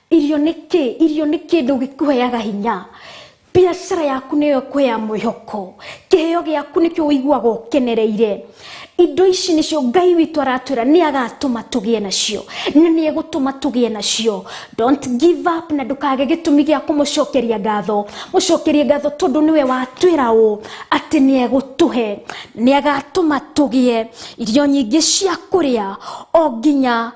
irio nĩ kĩ? Irio nĩ kĩndũ gĩkũheaga hinya. Biacara yaku nĩyo ĩkũheaga mwĩhoko kĩheo gĩaku nĩkĩo ũiguaga ũkenereire. Indo ici nĩcio Ngai witũ aratwĩra nĩ agatũma tũgĩe nacio na nĩ egũtũma tũgĩe nacio. Don't give up na ndũkage gĩtũmi gĩa kũmũcokeria ngatho. Mũcokerie ngatho tondũ nĩwe watwĩra ũũ atĩ nĩ egũtũhe nĩ agatũma tũgĩe irio nyingĩ cia kũrĩa o nginya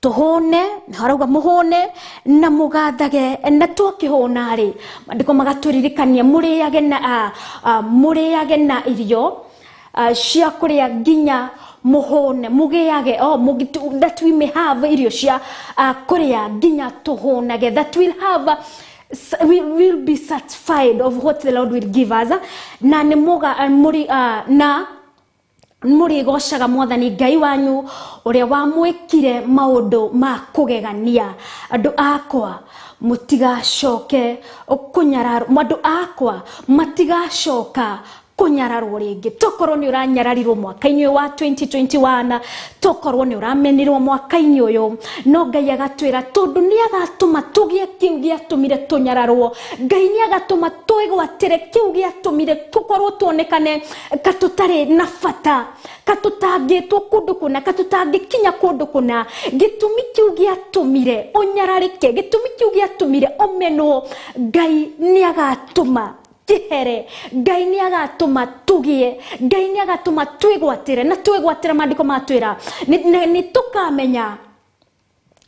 tũhũne harauga mũhũne na mũgathage na twakĩhũna rĩ maandĩko magatũririkania mũrĩage na mũrĩage na irio cia kũrĩa nginya mũhũne mũgĩage that we may have irio cia kũrĩa nginya tũhũnage that we'll have we will be satisfied of what the Lord will give us na nĩ mũga mũrĩ na mũrĩgocaga mwathani Ngai wanyu ũrĩa wamwĩkire maũndũ ma kũgegania. Andũ akwa mũtigacoke kũnyararwo andũ akwa matigacoka kũnyararwo rĩngĩ. Tokorwo nĩ ũranyararirwo mwaka-inĩ wa 2021 tokorwo nĩ ũramenirwo mwaka-inĩ ũyũ no Ngai agatwĩra tondũ nĩ agatũma tũgĩe kĩu gĩatũmire tũnyararwo. Ngai nĩ agatũma twĩgwatĩre kĩu gĩatũmire tũkorwo tuonekane ka tũtarĩ na bata ka tũtangĩtwo kũndũ kũna ka tũtangĩkinya kũndũ kũna. Gĩtũmi kĩu gĩatũmire ũnyararĩke gĩtũmi kĩu gĩatũmire ũmenwo Ngai nĩ agatũma kĩhere. Ngai nĩ agatũma tũgĩe Ngai nĩ agatũma twĩgwatĩre na twĩgwatĩra maandĩko matwĩra nĩ tũkamenya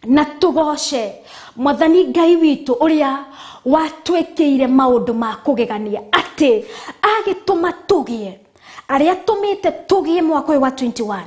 na tũgoce mwathani Ngai witũ ũrĩa watwĩkĩire maũndũ ma kũgegania atĩ agĩtũma tũgĩe arĩa tũmĩte tũgĩe mwaka ũyũ wa 21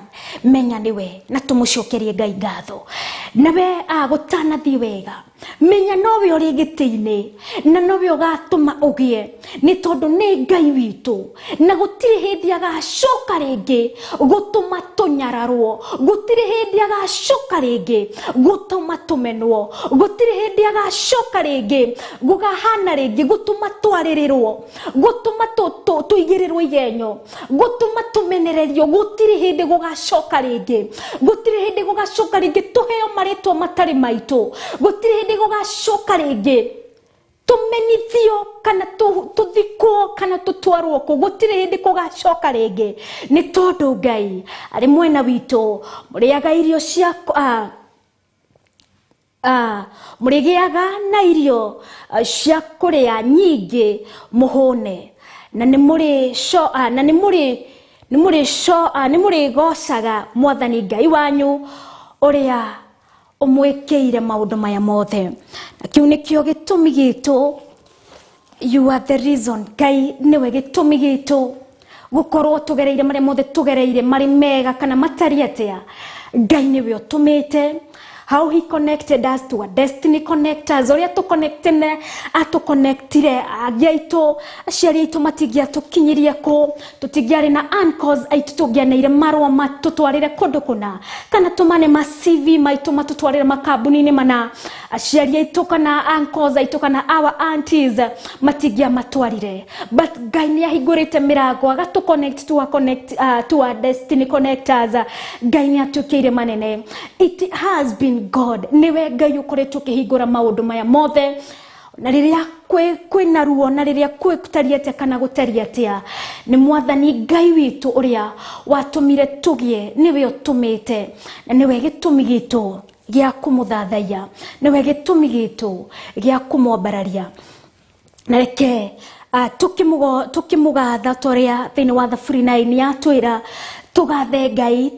menya nĩwe na tũmũcokerie Ngai ngatho nawe gũtanathiĩ wega Menya nowe ũrĩ gĩtĩ-inĩ na nowe ũgatũma ũgĩe, nĩ tondũ nĩ Ngai witũ, na gũtirĩ hĩndĩ agacoka rĩngĩ gũtũma tũnyararwo, gũtirĩ hĩndĩ agacoka rĩngĩ gũtũma tũmenwo, gũtirĩ hĩndĩ agacoka rĩngĩ gũkahana rĩngĩ gũtũma twarĩrĩrwo, gũtũma tũigĩrĩrwo igenyo, gũtũma tũmenererio. Gũtirĩ hĩndĩ gũgacoka rĩngĩ, gũtirĩ hĩndĩ gũgacoka rĩngĩ tũheo marĩtwa matarĩ maitũ, gũtirĩ hĩndĩ gũgacoka rĩngĩ tũmenithio kana tũthikwo kana tũtwarwo kũ, gũtirĩ hĩndĩ gũgacoka rĩngĩ, nĩ tondũ Ngai arĩ mwena witũ. Mũrĩaga irio cia mũrĩgĩaga na irio cia kũrĩa nyingĩ mũhũne, na nĩ mũrĩgocaga Mwathani Ngai wanyu ũrĩa ũmwĩkĩire maũndũ maya mothe. Na kĩu nĩkĩo gĩtũmi gitũ. You are the reason. Ngai nĩwe gĩtũmi gitũ gũkorwo tũgereire marĩa mothe tũgereire, marĩ mega kana matarĩ atĩa. Ngai nĩwe ũtũmĩte. How he connected us to our destiny connectors, ũrĩa tũconnectene atũconnectire angĩ aitũ, aciari aitũ matingĩatũkinyirie kũ, tũtingĩarĩ na uncles aitũ tũngĩaneire marũa matũtwarĩre kũndũ kũna, kana tũmane ma CV maitũ matũtwarĩre makambuni-inĩ mana, aciari aitũ kana uncles aitũ kana our aunties matingĩamatwarire. But Ngai nĩ ahingũrĩte mĩrango agatũ connect to our connect to our destiny connectors. Ngai nĩ atuĩkĩire manene. It has been God, niwe Ngai ũkoretwo ũkĩhingũra maũndũ maya mothe, na rĩrĩa kwĩna ruo, na rĩrĩa kwĩtari atĩa kana gũtari atĩa, nĩ Mwathani Ngai witũ ũrĩa watũmire tũgĩe, nĩwe ũtũmĩte, na nĩwe gĩtũmi gitũ gĩa kũmũthathaiya, nĩwe gĩtũmi gitũ gĩa kũmwambararia. Na reke tũkĩmũgatha torĩa thĩinĩ wa Thaburi 9 yatwĩra tũgathe Ngai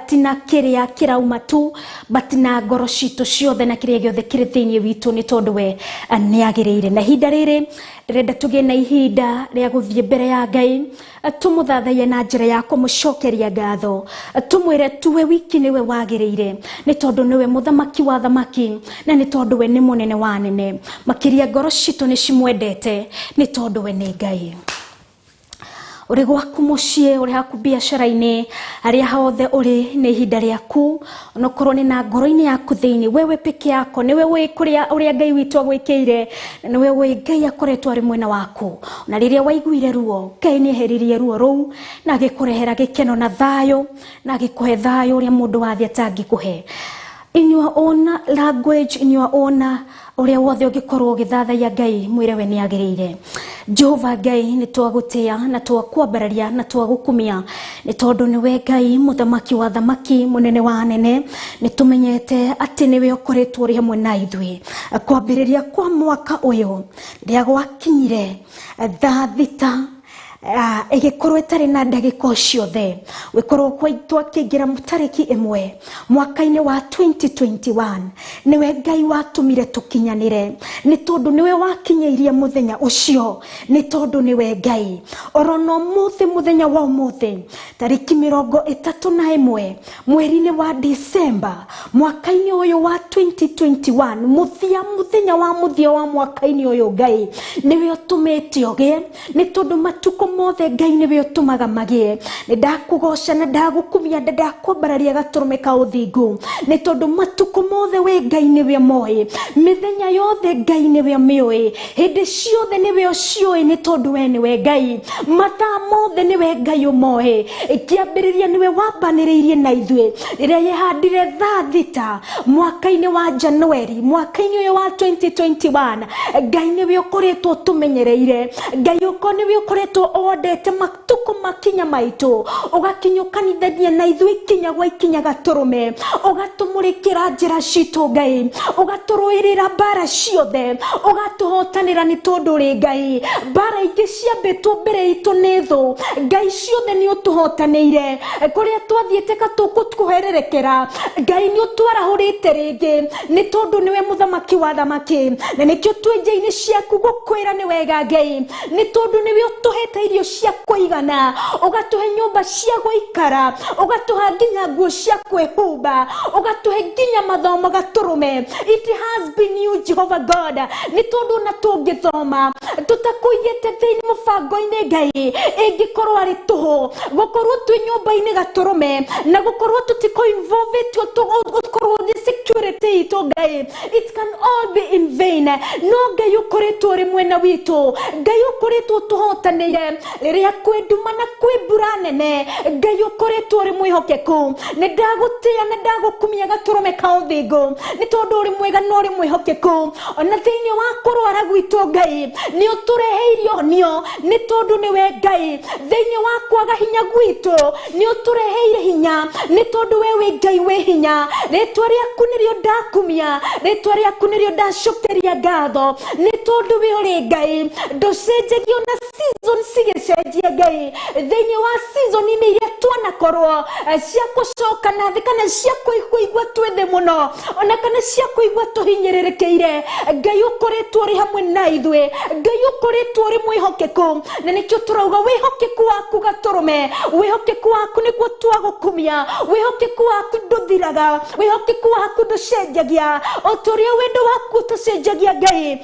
tina kĩrĩa kĩrauma tu, but na ngoro citũ ciothe na kĩrĩa gĩothe kĩrĩ thĩinĩ witũ, nĩ tondũ we nĩagĩrĩire. Na ihinda rĩrĩ ndĩrenda tũgĩe na ihinda rĩa gũthiĩ mbere ya Ngai, tũmũthathaiye na njĩra ya kũmũcokeria ngatho, tũmwĩre tuwe wiki nĩwe wagĩrĩire, nĩ tondũ nĩwe mũthamaki wa thamaki, na nĩ tondũ we nĩ mũnene wa anene. Makĩria ngoro citũ nĩ cimwendete, nĩ tondũ we nĩ Ngai. Ũrĩ gwaku mũciĩ, ũrĩ haku biacara-inĩ, harĩa hothe ũrĩ, nĩ ihinda rĩaku, onokorwo nĩ na ngoro-inĩ yaku thĩinĩ, wewe peke yako nĩwe ũĩ kũrĩa ũrĩa Ngai witũ agwĩkĩire, na nĩwe ũĩ Ngai akoretwo arĩ mwena waku. Na rĩrĩa waiguire ruo, Ngai nĩ eheririe ruo rũu na agĩkũrehera gĩkeno na thayũ, na agĩkũhe thayũ ũrĩa mũndũ wa thĩ atangĩkũhe. In your own language, in your own ũrĩa wothe ũngĩkorwo ũgĩthathaiya Ngai, mwĩre we nĩagĩrĩire. Jehova Ngai, nĩ twagũtĩa na twakwambararia na twagũkumia, nĩ tondũ nĩwe Ngai mũthamaki wa thamaki, mũnene wa anene. Nĩ tũmenyete atĩ nĩwe ũkoretwo ũrĩ hamwe na ithuĩ kwambĩrĩria kwa mwaka ũyũ, rĩrĩa gwakinyire thaa 6 ĩgĩkorwo ĩtarĩ na ndagĩka ciothe, gũkorwo twakĩingĩra tarĩki 1 mwaka-inĩ wa 2021, nĩwe Ngai watũmire tũkinyanĩre, nĩ tondũ nĩwe wakinyĩirie mũthenya ũcio, nĩ tondũ nĩwe Ngai. Oro no mũthĩ, mũthenya wa ũmũthĩ tarĩki 31 mweri-inĩ wa December mwaka-inĩ ũyũ wa 2021, mũthia mũthenya wa mũthia wa mwaka-inĩ ũyũ, Ngai nĩwe ũtũmĩte ũgĩe, nĩ tondũ matukũ mothe Ngai nĩwe ũtũmaga magĩe. Nĩ ndakũgoca na ndagũkumia na ndakwambararia gatũrũme ka ũthingu, nĩ tondũ matukũ mothe we Ngai nĩwe moĩ, mĩthenya yothe Ngai nĩwe mĩũĩ, hĩndĩ ciothe nĩwe ũciũĩ, nĩ tondũ we nĩwe Ngai. Mathaa mothe nĩwe Ngai ũmoĩ. Kĩambĩrĩria nĩwe wambanĩrĩirie na ithuĩ rĩrĩa yehandire thaa 6 mwaka-inĩ wa January mwaka-inĩ ũyũ wa 2021. Ngai nĩwe ũkoretwo ũtũmenyereire, Ngai nĩwe ũkoretwo wendete matukũ makinya maitũ, ũgakinyũkanithania na ithuĩ ikinya gwa ikinya gatũrũme, ũgatũmũrĩkĩra njĩra citũ Ngai, ũgatũrũĩrĩra mbara ciothe, ũgatũhotanĩra nĩ tondũ ũrĩ Ngai. Mbara ingĩ ciambĩtwo mbere itũ nĩ thũ, Ngai ciothe nĩ ũtũhotanĩire. Kũrĩa twathiĩte katũkũhererekera, Ngai nĩ ũtwarahũrĩte rĩngĩ, nĩ tondũ nĩwe mũthamaki wa thamaki. Na nĩkĩo twĩ nja-inĩ ciaku gũkwĩra nĩ wega Ngai, nĩ tondũ nĩwe ũtũhete irio cia kũigana, ũgatũhe nyũmba cia gũikara, ũgatũhe nginya nguo cia kwĩhumba, ũgatũhe nginya mathomo gatũrũme. It has been you Jehovah God. Nĩ tondũ na tũngĩthoma tũtakũigĩte thĩinĩ mũbango-inĩ Ngai, ĩngĩkorwo arĩ tũhũ gũkorwo twĩ nyũmba-inĩ gatũrũme na gũkorwo tũtikũ-involvĩtio, gũkorwo nĩ security itũ Ngai, it can all be in vain. No Ngai ũkoretwo ũrĩ mwena witũ, Ngai ũkoretwo ũtũhotanĩire rĩrĩa kwĩ nduma na kwĩ mbura nene, Ngai ũkoretwo ũrĩ mwĩhokeku. Nĩ ndagũtĩĩa na ndagũkumia gatũrũme ka ũthingu, nĩ tondũ ũrĩ mwega na ũrĩ mwĩhokeku. Ona thĩinĩ wa kũrwara gwitũ Ngai, nĩ ũtũreheirie ũhonio, nĩ tondũ nĩwe Ngai. Thĩinĩ wa kwaga hinya gwitũ, nĩ ũtũreheire hinya, nĩ tondũ we wĩ Ngai wĩ hinya. Rĩtwa rĩaku nĩrĩo ndakumia, rĩtwa rĩaku nĩrĩo ndacokeria ngatho, nĩ tondũ we ũrĩ Ngai ndũcenjagio na season cigĩcenjia Ngai. Thĩinĩ wa season-inĩ iria twanakorwo cia gũcoka na thĩ kana cia kũigua twĩ thĩ mũno, ona kana cia kũigua tũhinyĩrĩrĩkĩire, Ngai ũkoretwo ũrĩ hamwe na ithuĩ, Ngai ũkoretwo ũrĩ mwĩhokeku, na nĩkĩo tũrauga wĩhokeku waku gatũrũme, wĩhokeku waku nĩguo twagũkumia, wĩhokeku waku ndũthiraga, wĩhokeku waku ndũcenjagia, o ta ũrĩa wendo waku ũtacenjagia Ngai,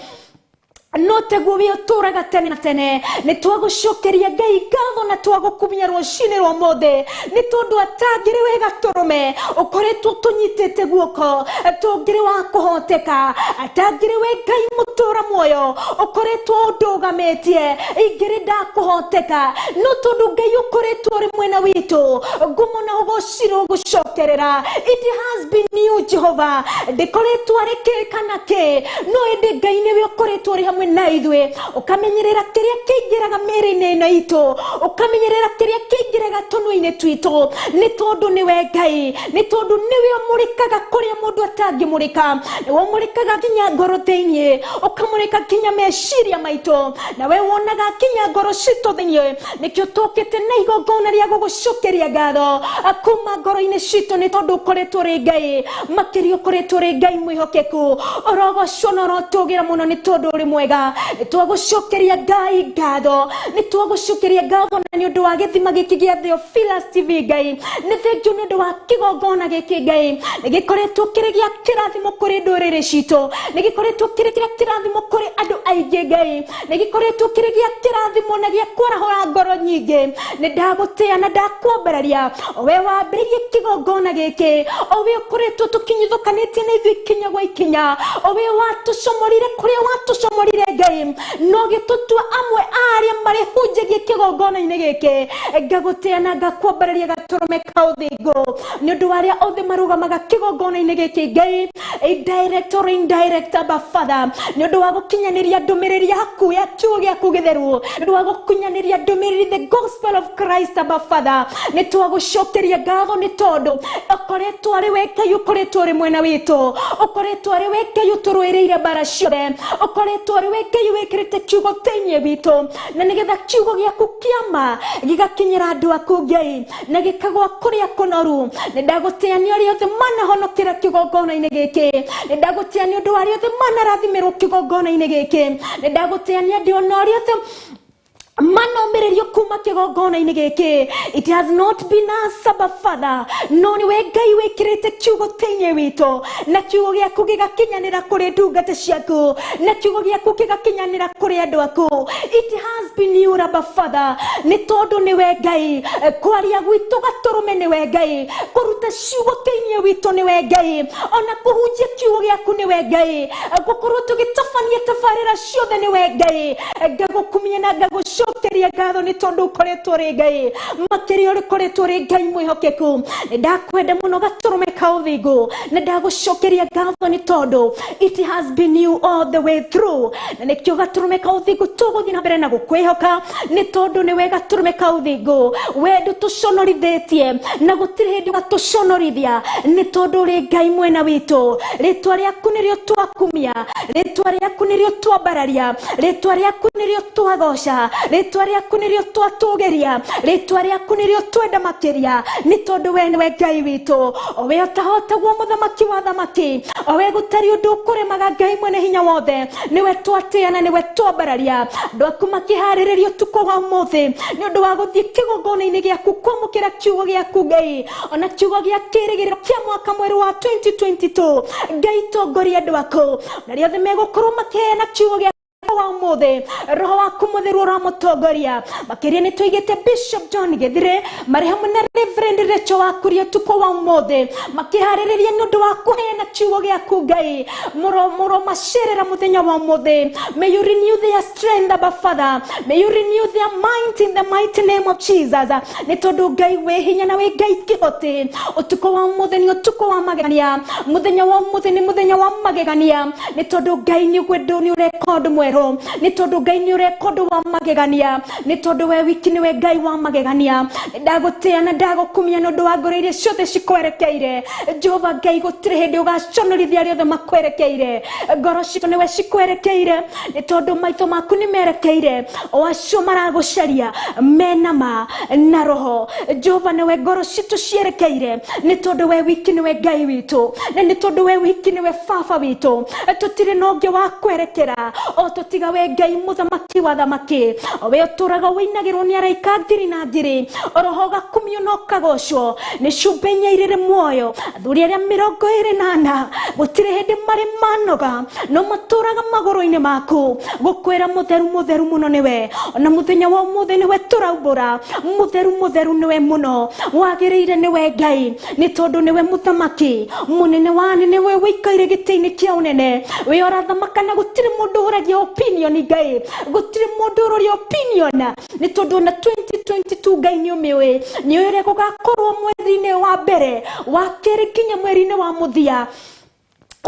no teguo wĩ ũtũraga tene na tene. Nĩ twagũcokeria Ngai ngatho na twagũkumia rũcinĩ rwa ũmũthĩ, nĩ tondũ atangĩrĩ we gatũrũme ũkoretwo tũnyitĩte guoko, tũngĩrĩ wa kũhoteka, atangĩrĩ we Ngai mũtũra muoyo ũkoretwo ũndũgamĩtie, ingĩrĩ ndakũhoteka. No tondũ Ngai ũkoretwo ũrĩ mwena witũ, ngumo na ũgocirwo gũcokerera. It has been you Jehovah. Ndĩkoretwo arĩ kĩ kana kĩ, no ĩndĩ Ngai nĩwe ũkoretwo ũrĩ hamwe na ithuĩ, ũkamenyerera kĩrĩa kĩingĩraga mĩĩrĩ-inĩ ĩno itũ, ũkamenyerera kĩrĩa kĩingĩraga tũnua-inĩ twitũ, nĩ tondũ nĩwe Ngai, nĩ tondũ nĩwe ũmũrĩkaga kũrĩa mũndũ atangĩmũrĩka, nĩwe ũmũrĩkaga nginya ngoro thĩinĩ, ũkamũrĩka nginya meciria maitũ, na we wonaga nginya ngoro citũ thĩinĩ. Nĩkĩo tũkĩte na igongona rĩa gũgũcokeria ngatho kuma ngoro-inĩ citũ, nĩ tondũ ũkoretwo ũrĩ Ngai, makĩria ũkoretwo ũrĩ Ngai mwĩhokeku. Ũrogocwo na ũrotũgĩra mũno, nĩ tondũ ũrĩ mwega. Nĩ twagũcokeria Ngai ngatho, nĩ twagũcokeria ngatho na nĩ ũndũ wa gĩthima gĩkĩ gĩa Theophilus TV Ngai, nĩ thengiũ nĩ ũndũ wa kĩgongona gĩkĩ Ngai, nĩ gĩkoretwo kĩrĩ gĩa kĩrathimo kũrĩ ndũrĩrĩ citũ, nĩ gĩkoretwo kĩrĩ gĩa kĩrathimo kũrĩ andũ aingĩ Ngai, nĩ gĩkoretwo kĩrĩ gĩa kĩrathimo na gĩa kwarahũra ngoro nyingĩ. Nĩ ndagũtĩĩa na ndakwambararia, o we wambĩrĩirie kĩgongona gĩkĩ, o we ũkoretwo tũkinyithũkanĩtie na ithuĩ ikinya gwa ikinya, o we watũcomorire kũrĩa watũcomorire Ngai, no gĩtũtua amwe a arĩa marĩhunjagia kĩgongona-inĩ gĩkĩ. Ngagũtĩĩa na ngakwambararia gatũrũme ka ũthingu, nĩ ũndũ wa arĩa othe marũgamaga kĩgongona-inĩ gĩkĩ Ngai, direct or indirect, Abba Father, nĩ ũndũ wa gũkinyanĩria ndũmĩrĩri yaku ya kiugo gĩaku gĩtheru, nĩ ũndũ wa gũkinyanĩria ndũmĩrĩri the gospel of Christ, Abba Father, nĩ twagũcokeria ngatho, nĩ tondũ ũkoretwo arĩ we Ngai ũkoretwo ũrĩ mwena witũ, ũkoretwo arĩ we Ngai ũtũrũĩrĩire mbara ciothe, ũkoretwo arĩ we Ngai wĩkĩrĩte kiugo thĩinĩ witũ, na nĩgetha kiugo gĩaku kĩama gĩgakinyĩra andũ aku Ngai, na gĩkagwa kũrĩa kũnoru. Nĩ ndagũtĩĩa nĩ arĩa othe manahonokera kĩgongona-inĩ gĩkĩ, nĩ ndagũtĩĩa nĩ ũndũ wa arĩa othe manarathimĩrwo kĩgongona-inĩ gĩkĩ, nĩ ndagũtĩĩa nĩ andũ ona arĩa othe manomĩrĩrio kuma kĩgongona-inĩ gĩkĩ. It has not been us, Abba Father, no nĩwe Ngai wĩkĩrĩte kiugo thĩinĩ witũ, na kiugo gĩaku gĩgakinyanĩra kũrĩ ndungata ciaku, na kiugo gĩaku gĩgakinyanĩra kũrĩ andũ aku. It has been you, Abba Father, nĩ tondũ nĩwe Ngai. Kwaria gwitũ gatũrũme nĩwe Ngai, kũruta ciugo thĩinĩ witũ nĩwe Ngai, ona kũhunjia kiugo gĩaku nĩwe Ngai, gũkorwo tũgĩtabania tabarĩra ciothe nĩwe Ngai. Ngagũkumia na ngagũcokeria ngatho nĩ tondũ ũkoretwo ũrĩ Ngai, makĩria ũkoretwo ũrĩ Ngai mwĩhokeku. Nĩ ndakwenda mũno gatũrũme ka ũthingu, nĩ ndagũcokeria ngatho nĩ tondũ it has been you all the way through, na nĩkĩo gatũrũme ka ũthingu tũgũthiĩ na mbere na gũkwĩhoka, nĩ tondũ nĩwe gatũrũme ka ũthingu. We ndũtũconorithĩtie na gũtirĩ hĩndĩ ũgatũconorithia, nĩ tondũ ũrĩ Ngai mwena witũ. Rĩtwa rĩaku nĩrĩo twakumia, rĩtwa rĩaku nĩrĩo twambararia, rĩtwa rĩaku nĩrĩo nĩrĩo twagoca, rĩtwa rĩaku nĩrĩo twatũgĩria, rĩtwa rĩaku nĩrĩo twenda makĩria, nĩ tondũ we nĩwe Ngai witũ, o we ũtahotagwo mũthamaki wa thamaki, o we gũtarĩ ũndũ ũkũremaga Ngai mwene hinya wothe, nĩwe twatĩa na nĩwe twambararia. Andũ aku makĩharĩrĩria ũtukũ wa ũmũthĩ nĩ ũndũ wa gũthiĩ kĩgongona-inĩ gĩaku kwamũkĩra kiugo gĩaku Ngai, ona kiugo gĩa kĩĩrĩgĩrĩro kĩa mwaka mwerũ wa 2022. Ngai tongoria andũ aku na rĩothe megũkorwo makĩheana kiugo gĩa wa ũmũthĩ, roho waku mũtheru ũramũtongoria makĩria. Nĩ tũigĩte Bishop John Gĩthire marĩ hamwe na Reverend Rachel Wakuria ũtukũ wa ũmũthĩ makĩharĩrĩria nĩ ũndũ wa kũheana kiugo gĩaku Ngai. Mũromacerera mũthenya wa ũmũthĩ. May you renew their strength, Abba Father. May you renew their mind in the mighty name of Jesus. Nĩ tondũ Ngai wĩ hinya na wĩ Ngai kĩhoti, ũtukũ wa ũmũthĩ nĩ ũtukũ wa magegania, mũthenya wa ũmũthĩ nĩ mũthenya wa magegania, nĩ tondũ Ngai nĩ ũkwendwo, nĩ ũreka ũndũ mwerũ, nĩ tondũ Ngai nĩ ũreka ũndũ wa magegania, nĩ tondũ we wiki nĩwe Ngai wa magegania. Ndagũtĩa na ndagũkumia nĩ ũndũ wa ngoro iria ciothe cikwerekeire. Jehova Ngai, gũtirĩ hĩndĩ ũgaconorithia arĩa othe makwerekeire. Ngoro citũ nĩwe cikwerekeire, nĩ tondũ maitho maku nĩ merekeire o acio maragũcaria mena ma na roho. Jehova, nĩwe ngoro citũ cierekeire, nĩ tondũ we wiki nĩwe Ngai witũ, na nĩ tondũ we wiki nĩwe baba witũ. Tũtirĩ na ũngĩ wa kwerekera o tũtiga we Ngai mũthamaki wa thamaki, o we ũtũraga wĩinagĩrwo nĩ araika ngiri na ngiri, oroho ũgakumio na ũkagocwo nĩ ciũmbe inya irĩrĩ muoyo, athuri arĩa 24. Gũtirĩ hĩndĩ marĩ manoga, no matũraga magũrũ-inĩ maku gũkwĩra mũtheru, mũtheru mũno nĩwe. Ona mũthenya wa ũmũthĩ nĩwe tũraumbũra, mũtheru, mũtheru nĩwe mũno, wagĩrĩire nĩwe Ngai, nĩ tondũ nĩwe mũthamaki mũnene wa anene, we wĩikaire gĩtĩ-inĩ kĩa ũnene, wĩ ũrathamaka na gũtirĩ mũndũ ũragia opinion. Ngai, gũtirĩ mũndũ ũroria opinion, nĩ tondũ ona 2022 Ngai nĩ ũmĩũĩ, nĩ ũĩ ũrĩa gũgakorwo mweri-inĩ wa mbere, wa kerĩ, nginya mweri-inĩ wa mũthia.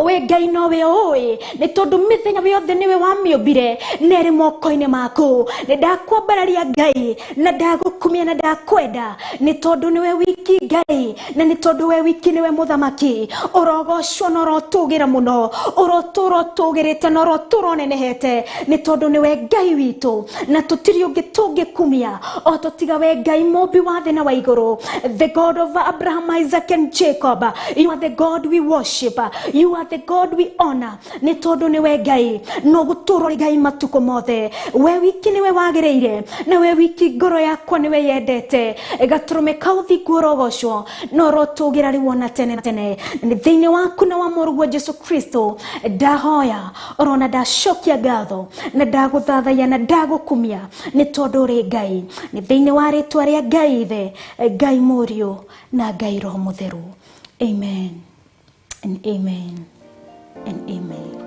We Ngai nowe ũĩ, nĩ tondũ mĩthenya yothe nĩwe wamĩũmbire na ĩrĩ moko-inĩ maku. Nĩ ndakwambararia Ngai, na ndagũkumia, na ndakwenda, nĩ tondũ nĩwe wiki Ngai, na nĩ tondũ we wiki nĩwe mũthamaki. Ũrogocwo na ũrotũgĩra mũno, ũrotũra ũtũgĩrĩte na ũrotũra ũnenehete, nĩ tondũ nĩwe Ngai witũ na tũtirĩ ũngĩ tũngĩkumia o tũtiga we Ngai mũmbi wa thĩ na wa igũrũ, the God of Abraham, Isaac and Jacob. You are the God we worship, you are the God we honor, nĩ tondũ nĩwe Ngai no gũtũũra ũrĩ Ngai matukũ mothe. We wiki nĩwe wagĩrĩire, na we wiki ngoro yakwa nĩwe yendete. Gatũrũme ka ũthingu, ũrogocwo na ũrotũgĩra rĩu ona tene na tene. Nĩ thĩinĩ waku na wa mũrũguo Jesu Kristo ndahoya orona ndacokia ngatho, na ndagũthathaiya, na ndagũkumia, nĩ tondũ ũrĩ Ngai. Nĩ thĩinĩ wa rĩtwa rĩa Ngai Ithe, Ngai Mũriũ, na Ngai Roho Mũtheru, amen and amen and amen.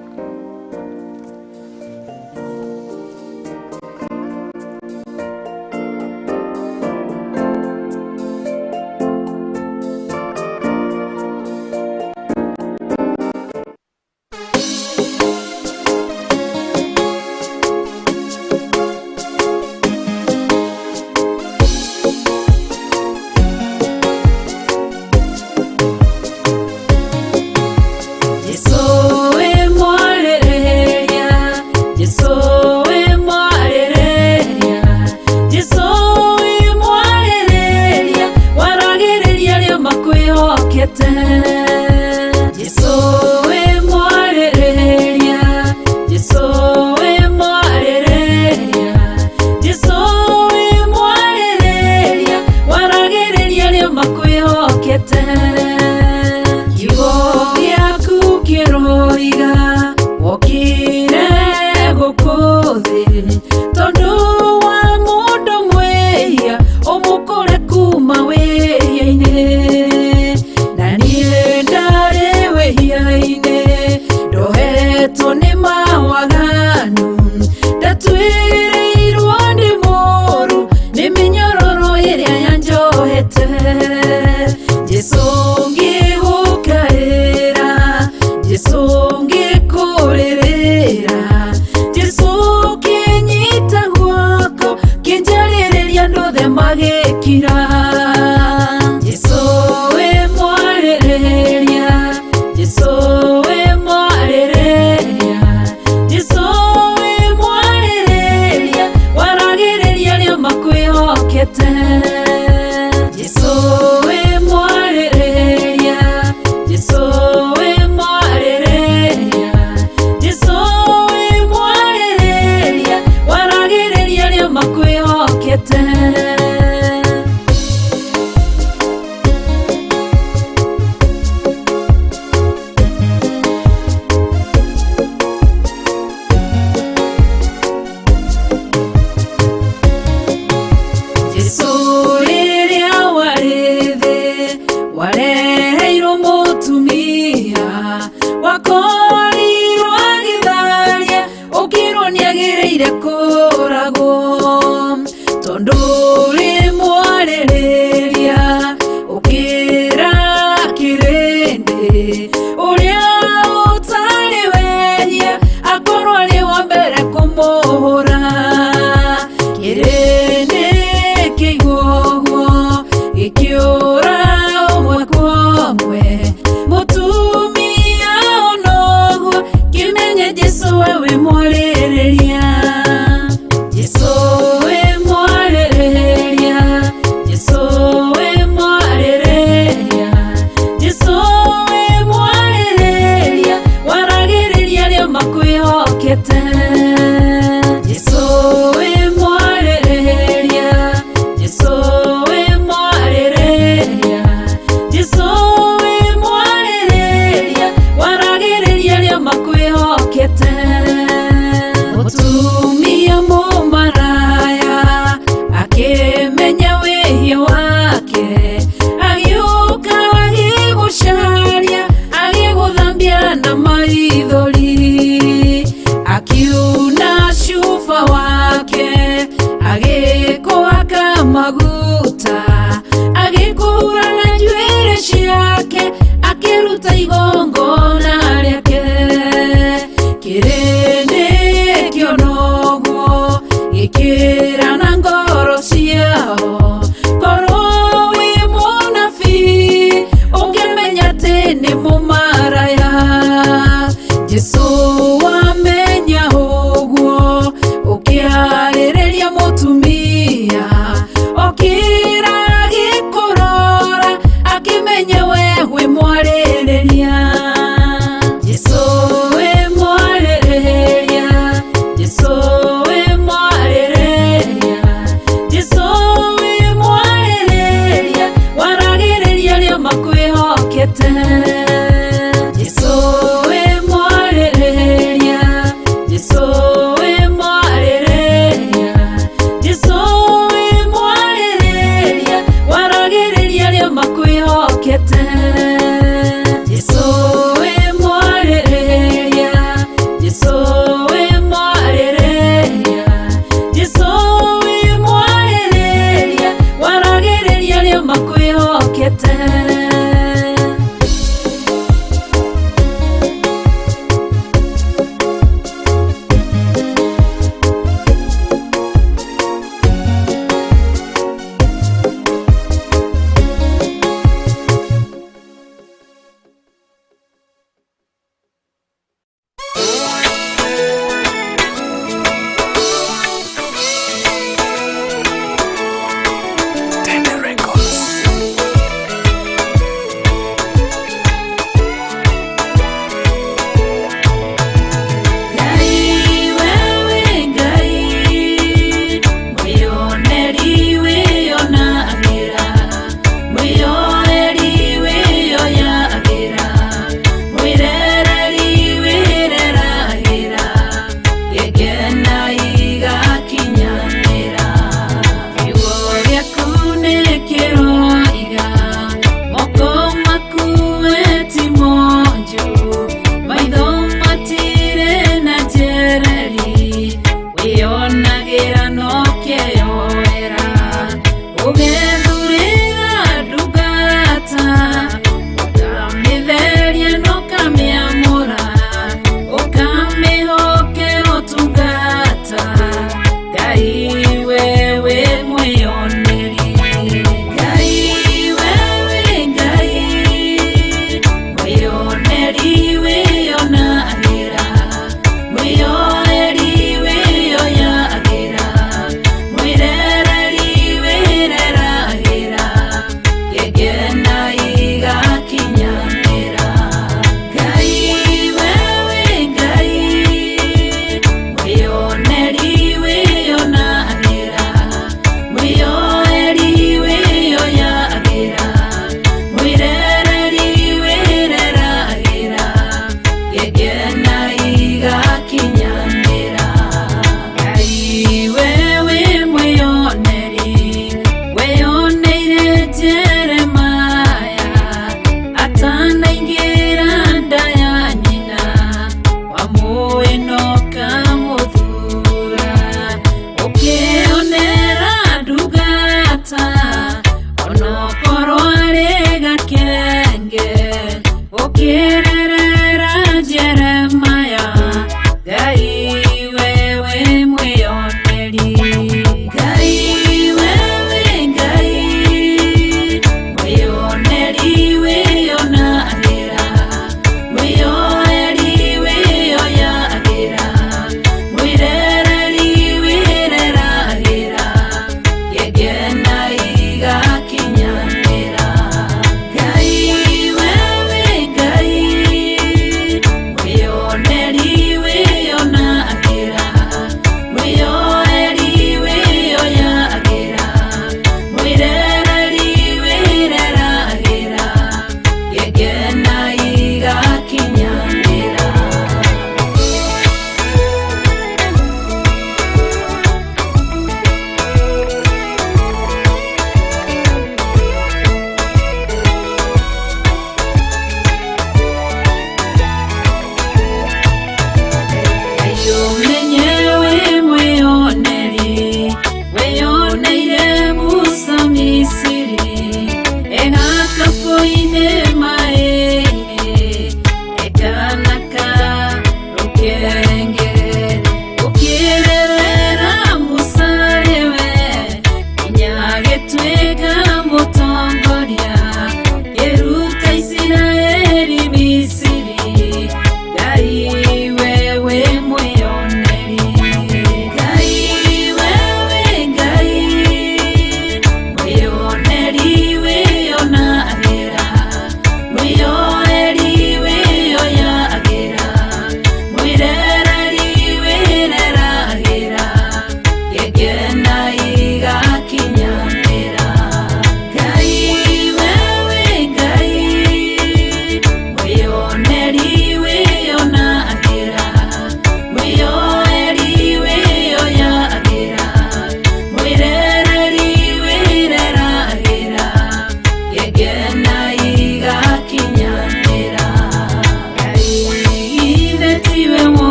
Jesu we. makwĩhokete. Jesũ wĩ mwarĩrĩria, Jesũ wĩ mwarĩrĩria, Jesũ wĩ mwarĩrĩria, waragĩrĩria arĩa makwĩhokete. Jesũ rĩrĩa warĩ thĩ wareheirwo mũtumia wakorirwo agĩtharia ũkĩrwo nĩagĩrĩire kũragwo tondũ ũrĩ mwarĩrĩria ũkĩra kĩrĩndĩ ũrĩa ũtarĩ wehia akorwo arĩ wa mbere kũmũhũra kĩrĩndĩ kĩigua ũguo gĩkĩũra ũmwe kwa ũmwe mũtumia onoguo kĩmenye Jesũ we wĩ mwarĩrĩria. Jesũ wĩ mwarĩrĩria, Jesũ wĩ mwarĩrĩria, Jesũ wĩ mwarĩrĩria, waragĩrĩria arĩa makwĩhokete. Jesũ wĩ mwarĩrĩria, Jesũ wĩ mwarĩrĩria, Jesũ wĩ mwarĩrĩria, waragĩrĩria arĩa makwĩhokete. Mũtumia mũmaraya akĩmenya wĩhia wake agĩũka agĩgũcaria agĩgũthambia na maithori akiuna cuba wake agĩkũhaka maguta agĩkũhura na njuĩrĩ ciake akĩruta igongona rĩake kĩrĩndĩ kĩona ũguo gĩkĩra na ngoro ciao korwo wĩ mũnabii ũngĩmenya atĩ nĩ mũmaraya. Jesũ wamenya ũguo ũkĩarĩrĩria mũtumia okĩra agĩkũrora akĩmenya we wĩ mwarĩrĩria. Jesũ wĩ mwarĩrĩria, Jesũ wĩ mwarĩrĩria,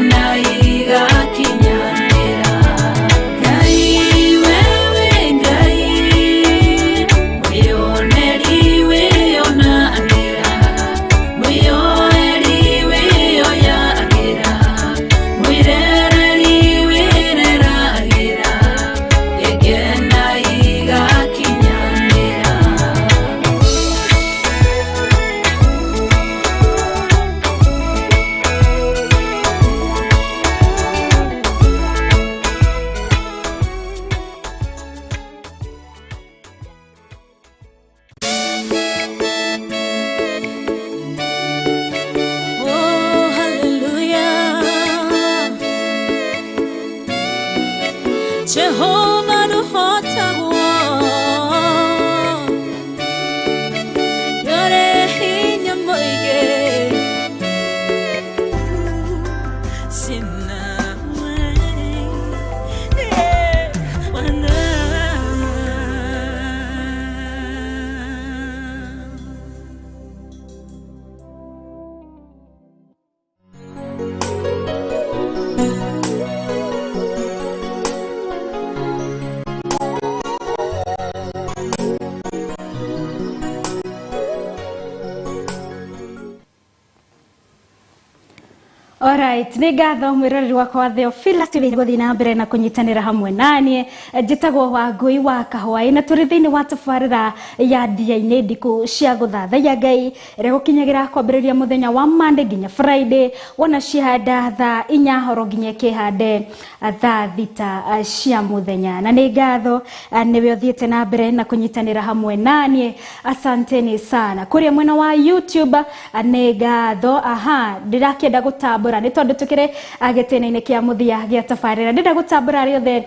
Ngĩkena igakinyanĩra. Ngai wewe Ngai, mwĩoneri wĩonagĩra, mwĩoeri wĩoyagĩra, mwĩrereri wĩreragĩra, ngĩkena igakinyanĩra. Oh, hallelujah. Jehovah nũhotagwo. Nĩũrĩ hinya mũingĩ. Sina wana. Alright, nĩ ngatho mwĩroreri wakwa wa Theophilus TV gũthiĩ na mbere na kũnyitanĩra hamwe naniĩ. Njĩtagwo Wangũi wa Kahwaĩ na tũrĩ thĩinĩ wa tabarĩra ya ndia-inĩ ndikũ cia gũthathaiya Ngai ĩrĩa gũkinyagĩra kwambĩrĩria mũthenya wa Monday nginya Friday, wona ciahanda thaa 4 oro nginya ĩkĩhande thaa 6 cia mũthenya. Na nĩ ngatho nĩwe ũthiĩte na mbere na kũnyitanĩra hamwe naniĩ, asanteni sana. Kũrĩa mwena wa YouTube nĩ ngatho, aha, ndĩrakĩenda gũtambũra nĩ tondũ tũkĩrĩ gĩtĩna-inĩ kĩa mũthia gĩa tabarĩra. Ndĩrenda gũtambũra arĩa othe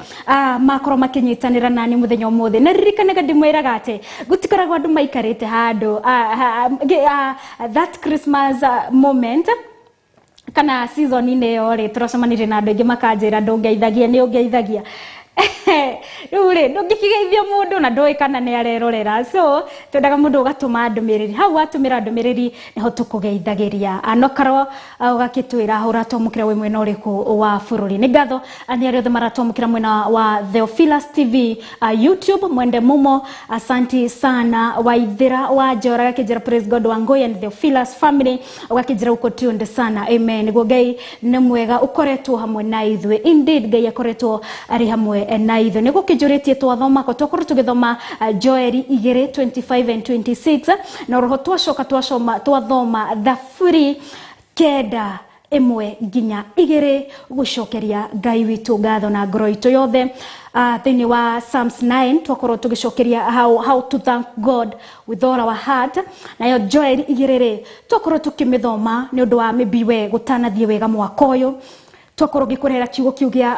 makorwo makĩnyitanĩra nani mũthenya ũmũthĩ, na ririkanaga ndĩmwĩraga atĩ gũtikoragwo andũ maikarĩte handũ that Christmas moment kana season-inĩ ĩyo rĩ, tũracemanirie na andũ aingĩ makanjĩra ndũngeithagia, nĩ ũngeithagia. Rĩu rĩ, ndũngĩkĩgeithia mũndũ na ndũĩ kana nĩ arerorera, so twendaga mũndũ ũgatũma ndũmĩrĩri. Hau watũmĩra ndũmĩrĩri nĩho tũkũgeithagĩria, no karwo ũgakĩtwĩra ũratwamũkĩra wĩ mwena ũrĩkũ wa bũrũri. Nĩ ngatho nĩ arĩa othe maratwamũkĩra mwena wa Theophilus TV YouTube, Mwende Mumo, asanti sana. Waithira wa Njora gakĩnjĩra praise God Wangũi and Theophilus family, ũgakĩnjĩra uko tuned sana, amen. Nĩguo Ngai nĩ mwega ũkoretwo hamwe na ithuĩ, indeed Ngai akoretwo arĩ hamwe na ithuĩ. Nĩ gũkĩnjũrĩtie twathoma ko twakorwo tũgĩthoma Joeli 2 25 and 26, na roho twacoka twacoma twathoma Thaburi 9 1 nginya 2, gũcokeria Ngai witũ ngatho na ngoro itũ yothe. Thĩinĩ wa Psalms 9 twakorwo tũgĩcokeria how to thank God with all our heart. Nayo Joel 2 rĩ, twakorwo tũkĩmĩthoma nĩ ũndũ wa maybe we gũtanathiĩ wega mwaka ũyũ, twakorwo ngĩkũrehera kiugo kiu gĩa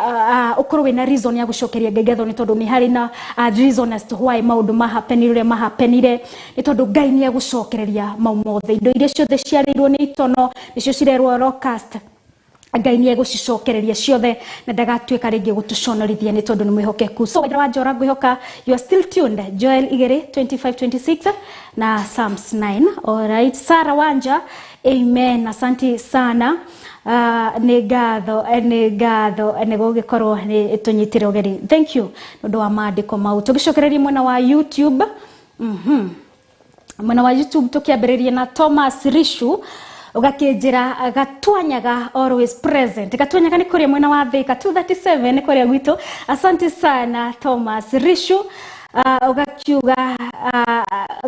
ũkorwo wĩna reason ya gũcokeria Ngai ngatho, nĩ tondũ nĩ harĩ na reason as to why maũndũ mahapenire ũrĩa mahapenire, nĩ tondũ Ngai nĩ egũcokereria mau mothe. Indo iria ciothe ciarĩirwo nĩ itono nĩcio cirerwo locust, Ngai nĩ egũcicokereria ciothe na ndagatuĩka rĩngĩ gũtũconorithia nĩ tondũ nĩ mwĩhokeku. So Waithera wa Njora ngwĩhoka you are still tuned. Joel 2 25 26 na Psalms 9. Alright, Sarah Wanja, amen, asanti sana. Nĩ ngatho, nĩ ngatho nĩ gũgĩkorwo nĩ tũnyitire ũgeni, thank you nĩ ũndũ wa maandĩko mau. Tũgĩcokereria mwena wa YouTube, mwena wa YouTube tũkĩambĩrĩria na Thomas Rishu ũgakĩnjĩra Gatwanyaga always present. Gatwanyaga nĩ kũrĩa mwena wa Thika 237 nĩ kũrĩa gwitũ. Asante sana Thomas Rishu, ũgakiuga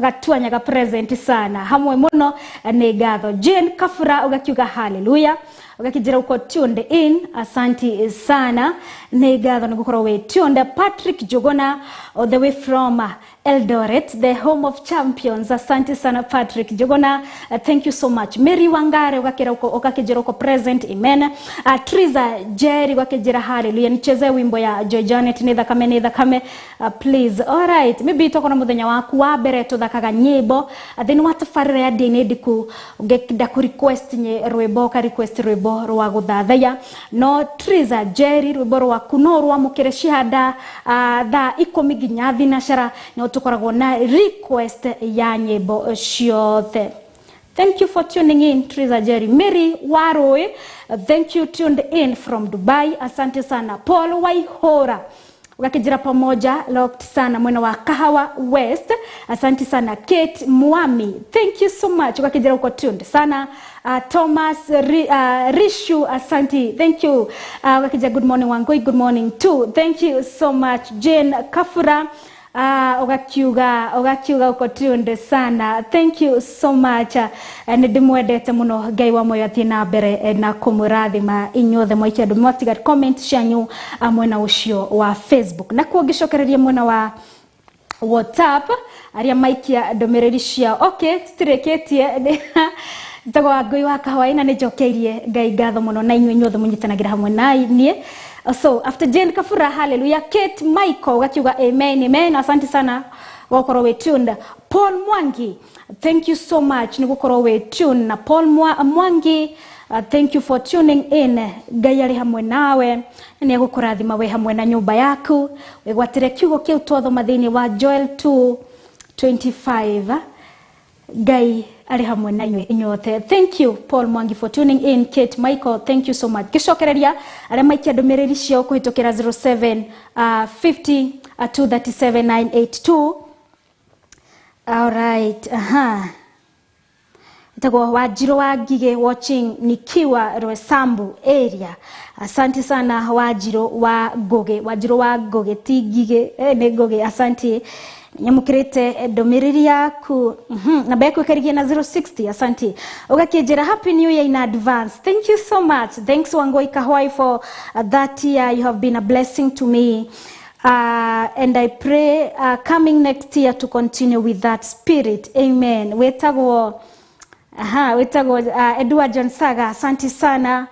Gatwanyaga present sana hamwe mũno, nĩ ngatho. Jane Kafura ũgakiuga hallelujah, ũgakĩnjĩra uko tuned in, asanti sana, nĩ ngatho nĩ gũkorwo wĩ tuned. Patrick Jogona all the way from Eldoret, the home of champions, asante sana Patrick Jogona, thank you so much. Mary Wangare ũgakĩra ũgakĩnjĩra uko present, amen. Triza Jerry ũgakĩnjĩra hallelujah, nicheze wimbo ya Joy Janet, nĩ thakame, nĩ thakame, please. Alright, maybe tokorwo mũthenya waku wa mbere tũthakaga nyĩmbo thĩinĩ wa tabarĩra ya ndĩ ndiku, ũngĩenda kũ request rwĩmbo ũka request rwĩmbo rwa gũthathaiya, no Triza Jerry rwĩmbo rwaku no rwamũkĩre cihanda thaa 10 nginya 10 no tũkoragwo na request ya nyĩmbo ciothe. Thank you for tuning in, Triza Jerry. Mary Waroi, thank you, tuned in from Dubai. Asante sana. Paul Waihora, ukakijira pamoja locked sana mwena wa Kahawa West. Asante sana. Kate Mwami, thank you so much, ukakijira uko tuned sana. Thomas Rishu, asante, thank you. Ukakijira good morning Wangui, good morning too, thank you so much. Jane Kafura, ugakiuga uko tuned sana, thank you so much. Nĩ ndĩmwendete mũno, Ngai wa muoyo athiĩ na mbere na kũmũrathima inyuothe mwaikia andũ mwatiga comment cianyu mwena ũcio wa Facebook. Na kuo ngĩcokereria mwena wa WhatsApp arĩa maikia ndũmĩrĩri ciao. Okay, tũtirĩkĩtie. Njĩtagwo Wangũi wa Kahwaĩ na nĩ njokeirie Ngai ngatho mũno na inyuĩ inyuothe mũnyitanagĩra hamwe na niĩ. So after Jane Kafura, hallelujah. Kate Michael ugakiuga amen, amen. Asante sana gũkorwo wĩ tuned. Paul Mwangi, thank you so much nĩ gũkorwo wĩ tuned. Na Paul Mwangi, thank you for tuning in. Ngai arĩ hamwe nawe, nĩ egũkũrathima wĩ hamwe na nyũmba yaku. Wĩgwatĩre kiugo kĩu twathoma thĩinĩ wa Joel 2:25. Ngai arĩ hamwe na inyuĩ inyuothe. Thank you Paul Mwangi for tuning in. Kate Michael, thank you so much. Gĩcokereria arĩa maikia ndũmĩrĩri ciao kũhĩtũkĩra 07 50 237 982. All right, aha. Ntagwo Wanjiru wa Ngige, watching nikiwa Roysambu area. Asante sana Wanjiru wa Ngugi, Wanjiru wa Ngugi ti Ngige, nĩ Ngugi. Asante, nyamũkĩrĩte ndũmĩrĩri yaku. Namba yaku ĩkarigia na 060. Asante. Ũgakĩnjĩra happy new year in advance. Thank you so much. Thanks Wangoi Kahwai for that year. You have been a blessing to me. And I pray coming next year to continue with that spirit. Amen. Wetagwo, aha, wetagwo Edward John Saga. Asante sana.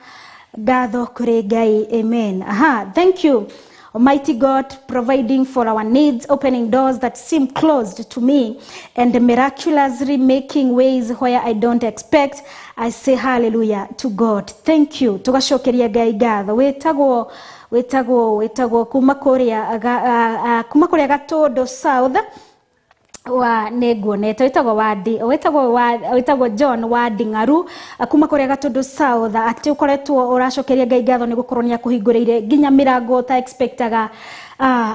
Ngatho kũrĩ Ngai. Amen. Aha, thank you. Almighty God, providing for our needs, opening doors that seem closed to me, and miraculously making ways where I don't expect. I say hallelujah to God. Thank you. Tugacokeria Ngai ngatho. Wetagwo kuma kũrĩa Gatũndũ South wa nĩnguonete wĩtagwo John wa Nding'aru kuma kũrĩa Gatũndũ South, atĩ ũkoretwo ũracokeria Ngai ngatho nĩ gũkorwo nĩ akũhingũrĩire nginya mĩrango ũta expectaga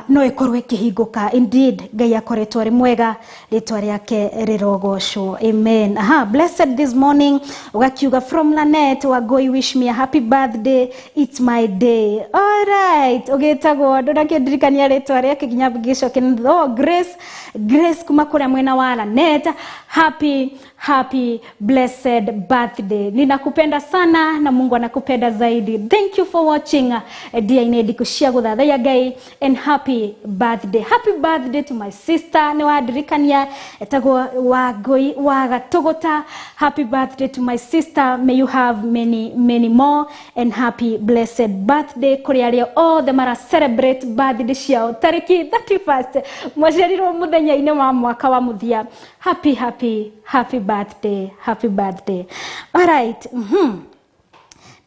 no ĩkorwo ĩkĩhingũka. Indeed, Ngai akoretwo arĩ mwega, rĩtwa rĩake rĩrogocwo. Amen. Aha, blessed this morning, ũgakiuga from Lanet, Wangoi, wish me a happy birthday, it's my day. All right, ũgĩtagwo ndũrakĩndirikania rĩtwa rĩake nginya ngĩcoke. Oh, Grace, Grace kuma kũrĩa mwena wa Lanet, happy happy blessed birthday. Ninakupenda sana na Mungu anakupenda zaidi. Thank you for watching DNA Ndikũ cia gũthathaiya Ngai, and happy birthday. Happy birthday to my sister, nĩ wandirikania, etagwo Wangũi wa Gatũgũta. Happy birthday to my sister, may you have many many more, and happy blessed birthday kũrĩ arĩa othe mara celebrate birthday ciao tarĩki 31st, mwaciarirwo mũthenya-inĩ wa mwaka wa mũthia. Happy happy happy birthday, happy birthday. All right.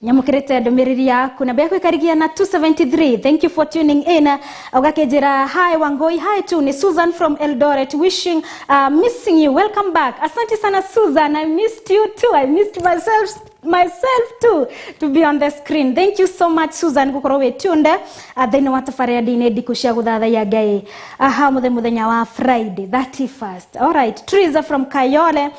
Nyamũkĩrĩte ndũmĩrĩri yaku, namba yaku ĩkarigia na 273. Thank you for tuning in. Ũgakĩnjĩra hi Wangoi, hi tu ni Susan from Eldoret, wishing missing you, welcome back. Asante sana Susan, I missed you too. I missed myself too to be on the screen. Thank you so much Susan gukorwo wĩ tuned thĩinĩ wa tabarĩra ndinĩ ndikũ cia gũthathaiya Ngai, aha, mũthenya wa Friday 31st. All right, Teresa from Kayole.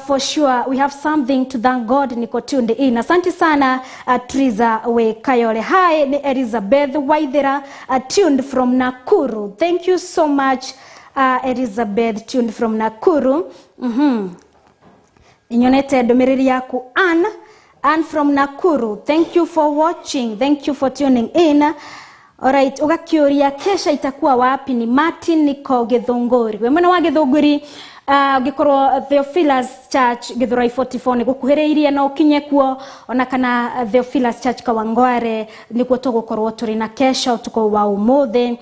For sure we have something to thank God, niko tuned in. Asante sana Triza we Kayole. Hi, ni Elizabeth Waithera, tuned from Nakuru. Thank you so much Elizabeth, tuned from Nakuru. Nyonete ndũmĩrĩri yaku Ann, Ann from Nakuru. Thank you for watching. Thank you for tuning in. Alright, ũgakĩũria kesha itakuwa wapi? Ni Martin, niko Gĩthũngũri. We mwena wa Gĩthũngũri, ũngĩkorwo Theophilus Church Githurai 44 nĩ gũkuhĩrĩirie, no ũkinye kuo, ona kana Theophilus Church Kawangware nĩkuo tũgũkorwo tũrĩ na kesha ũtukũ wa ũmũthĩ.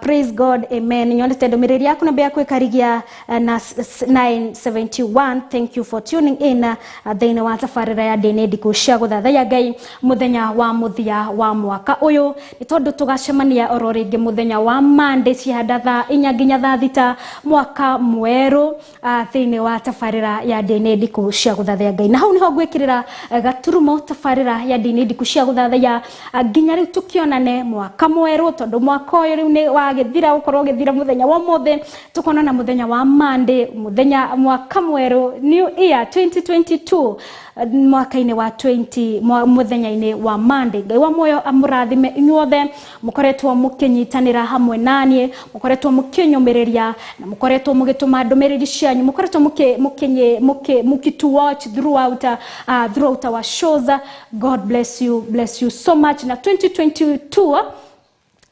Praise God, amen. Nyonete ndũmĩrĩri yaku, namba yaku ĩkarigia na 971. Thank you for tuning in thĩinĩ wa tabarĩra ya ndĩnĩ ndikũ cia gũthathaiya Ngai mũthenya wa mũthia wa mwaka ũyũ, nĩ tondũ tũgacemania oro rĩngĩ mũthenya wa Monday cihanda thaa 4 nginya thaa 6 mwaka mwerũ. thĩinĩ wa tabarĩra ya ndini ndiku cia gũthathaiya Ngai. Na hau niho ngwĩkĩrĩra gaturumo tabarĩra ya ndini ndiku cia gũthathaiya nginya rĩu tũkĩonane mwaka mwerũ, tondũ mwaka ũyũ rĩu nĩ wagĩthira, ũkorwo ũgĩthira mũthenya wa ũmũthĩ, tũkonana mũthenya wa Monday, mũthenya mwaka mwerũ, new year 2022, mwaka-inĩ wa 20 mũthenya-inĩ wa Monday. Ngai wa muoyo amũrathime inyuothe mũkoretwo mũkĩnyitanĩra hamwe naniĩ, mũkoretwo mũkĩnyũmĩrĩria na mũkoretwo mũgĩtũma ndũmĩrĩri cianyu, mũkoretwo mũkĩtu watch throughout our shows. God bless you, bless you so much. Na 2022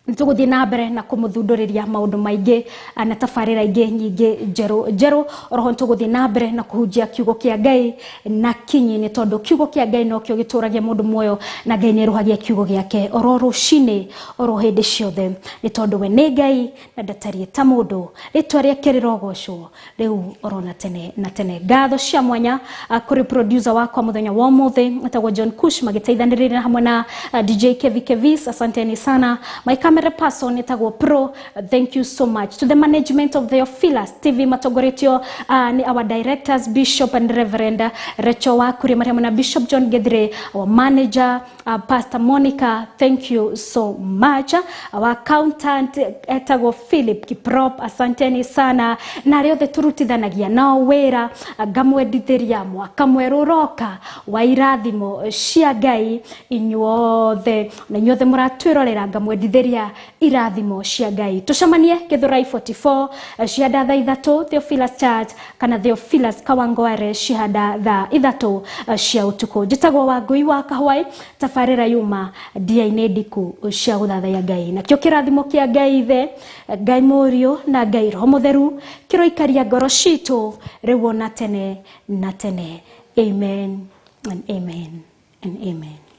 nĩtũgũthiĩ na mbere na kũmũthundũrĩria maũndũ maingĩ na tabarĩra ingĩ nyingĩ njerũ njerũ. Oroho nĩtũgũthiĩ na mbere na kũhunjia kiugo kĩa Ngai na kinyi, nĩ tondũ kiugo kĩa Ngai nokĩo gĩtũragia mũndũ muoyo, na Ngai nĩerũhagia kiugo gĩake oro rũcinĩ oro hĩndĩ ciothe, nĩ tondũ we nĩ Ngai na ndatariĩ ta mũndũ. Rĩtwa rĩake rĩrogocwo rĩu oro na tene na tene. Ngatho cia mwanya kũrĩ producer wakwa mũthenya wa ũmũthĩ etagwo John Kush, magĩteithanĩrĩria hamwe na DJ Kevi Kevis, asanteni sana. My camera person etagwo Pro, thank you so much. To the management of Theophilus TV matongoretio ni our directors Bishop and Reverend Rachel Wakuri marĩa na Bishop John Gethre, our manager Pastor Monica, thank you so much. Our accountant etagwo Philip Kiprop, asanteni sana. Na arĩa othe tũrutithanagia nao wĩra, ngamwendithĩria mwaka mwerũ ũroka wa irathimo cia Ngai inyuothe, na inyuothe mũratwĩrorera ngamwendithĩria irathimo cia Ngai. Tũcemanie Gĩthũrai 44 cihanda thaa 3 Theophilus Church kana Theophilus Kawangware cihanda thaa 3 cia ũtukũ. Njĩtagwo Wangũi wa Kahwaĩ, tabarĩra yuma ndia-inĩ ndiku cia gũthathaiya Ngai. Nakĩo kĩrathimo kĩa Ngai Ithe, Ngai Mũriũ na Ngai Roho Mũtheru kĩroikaria ngoro citũ rĩu ona tene na tene. Amen and amen and amen.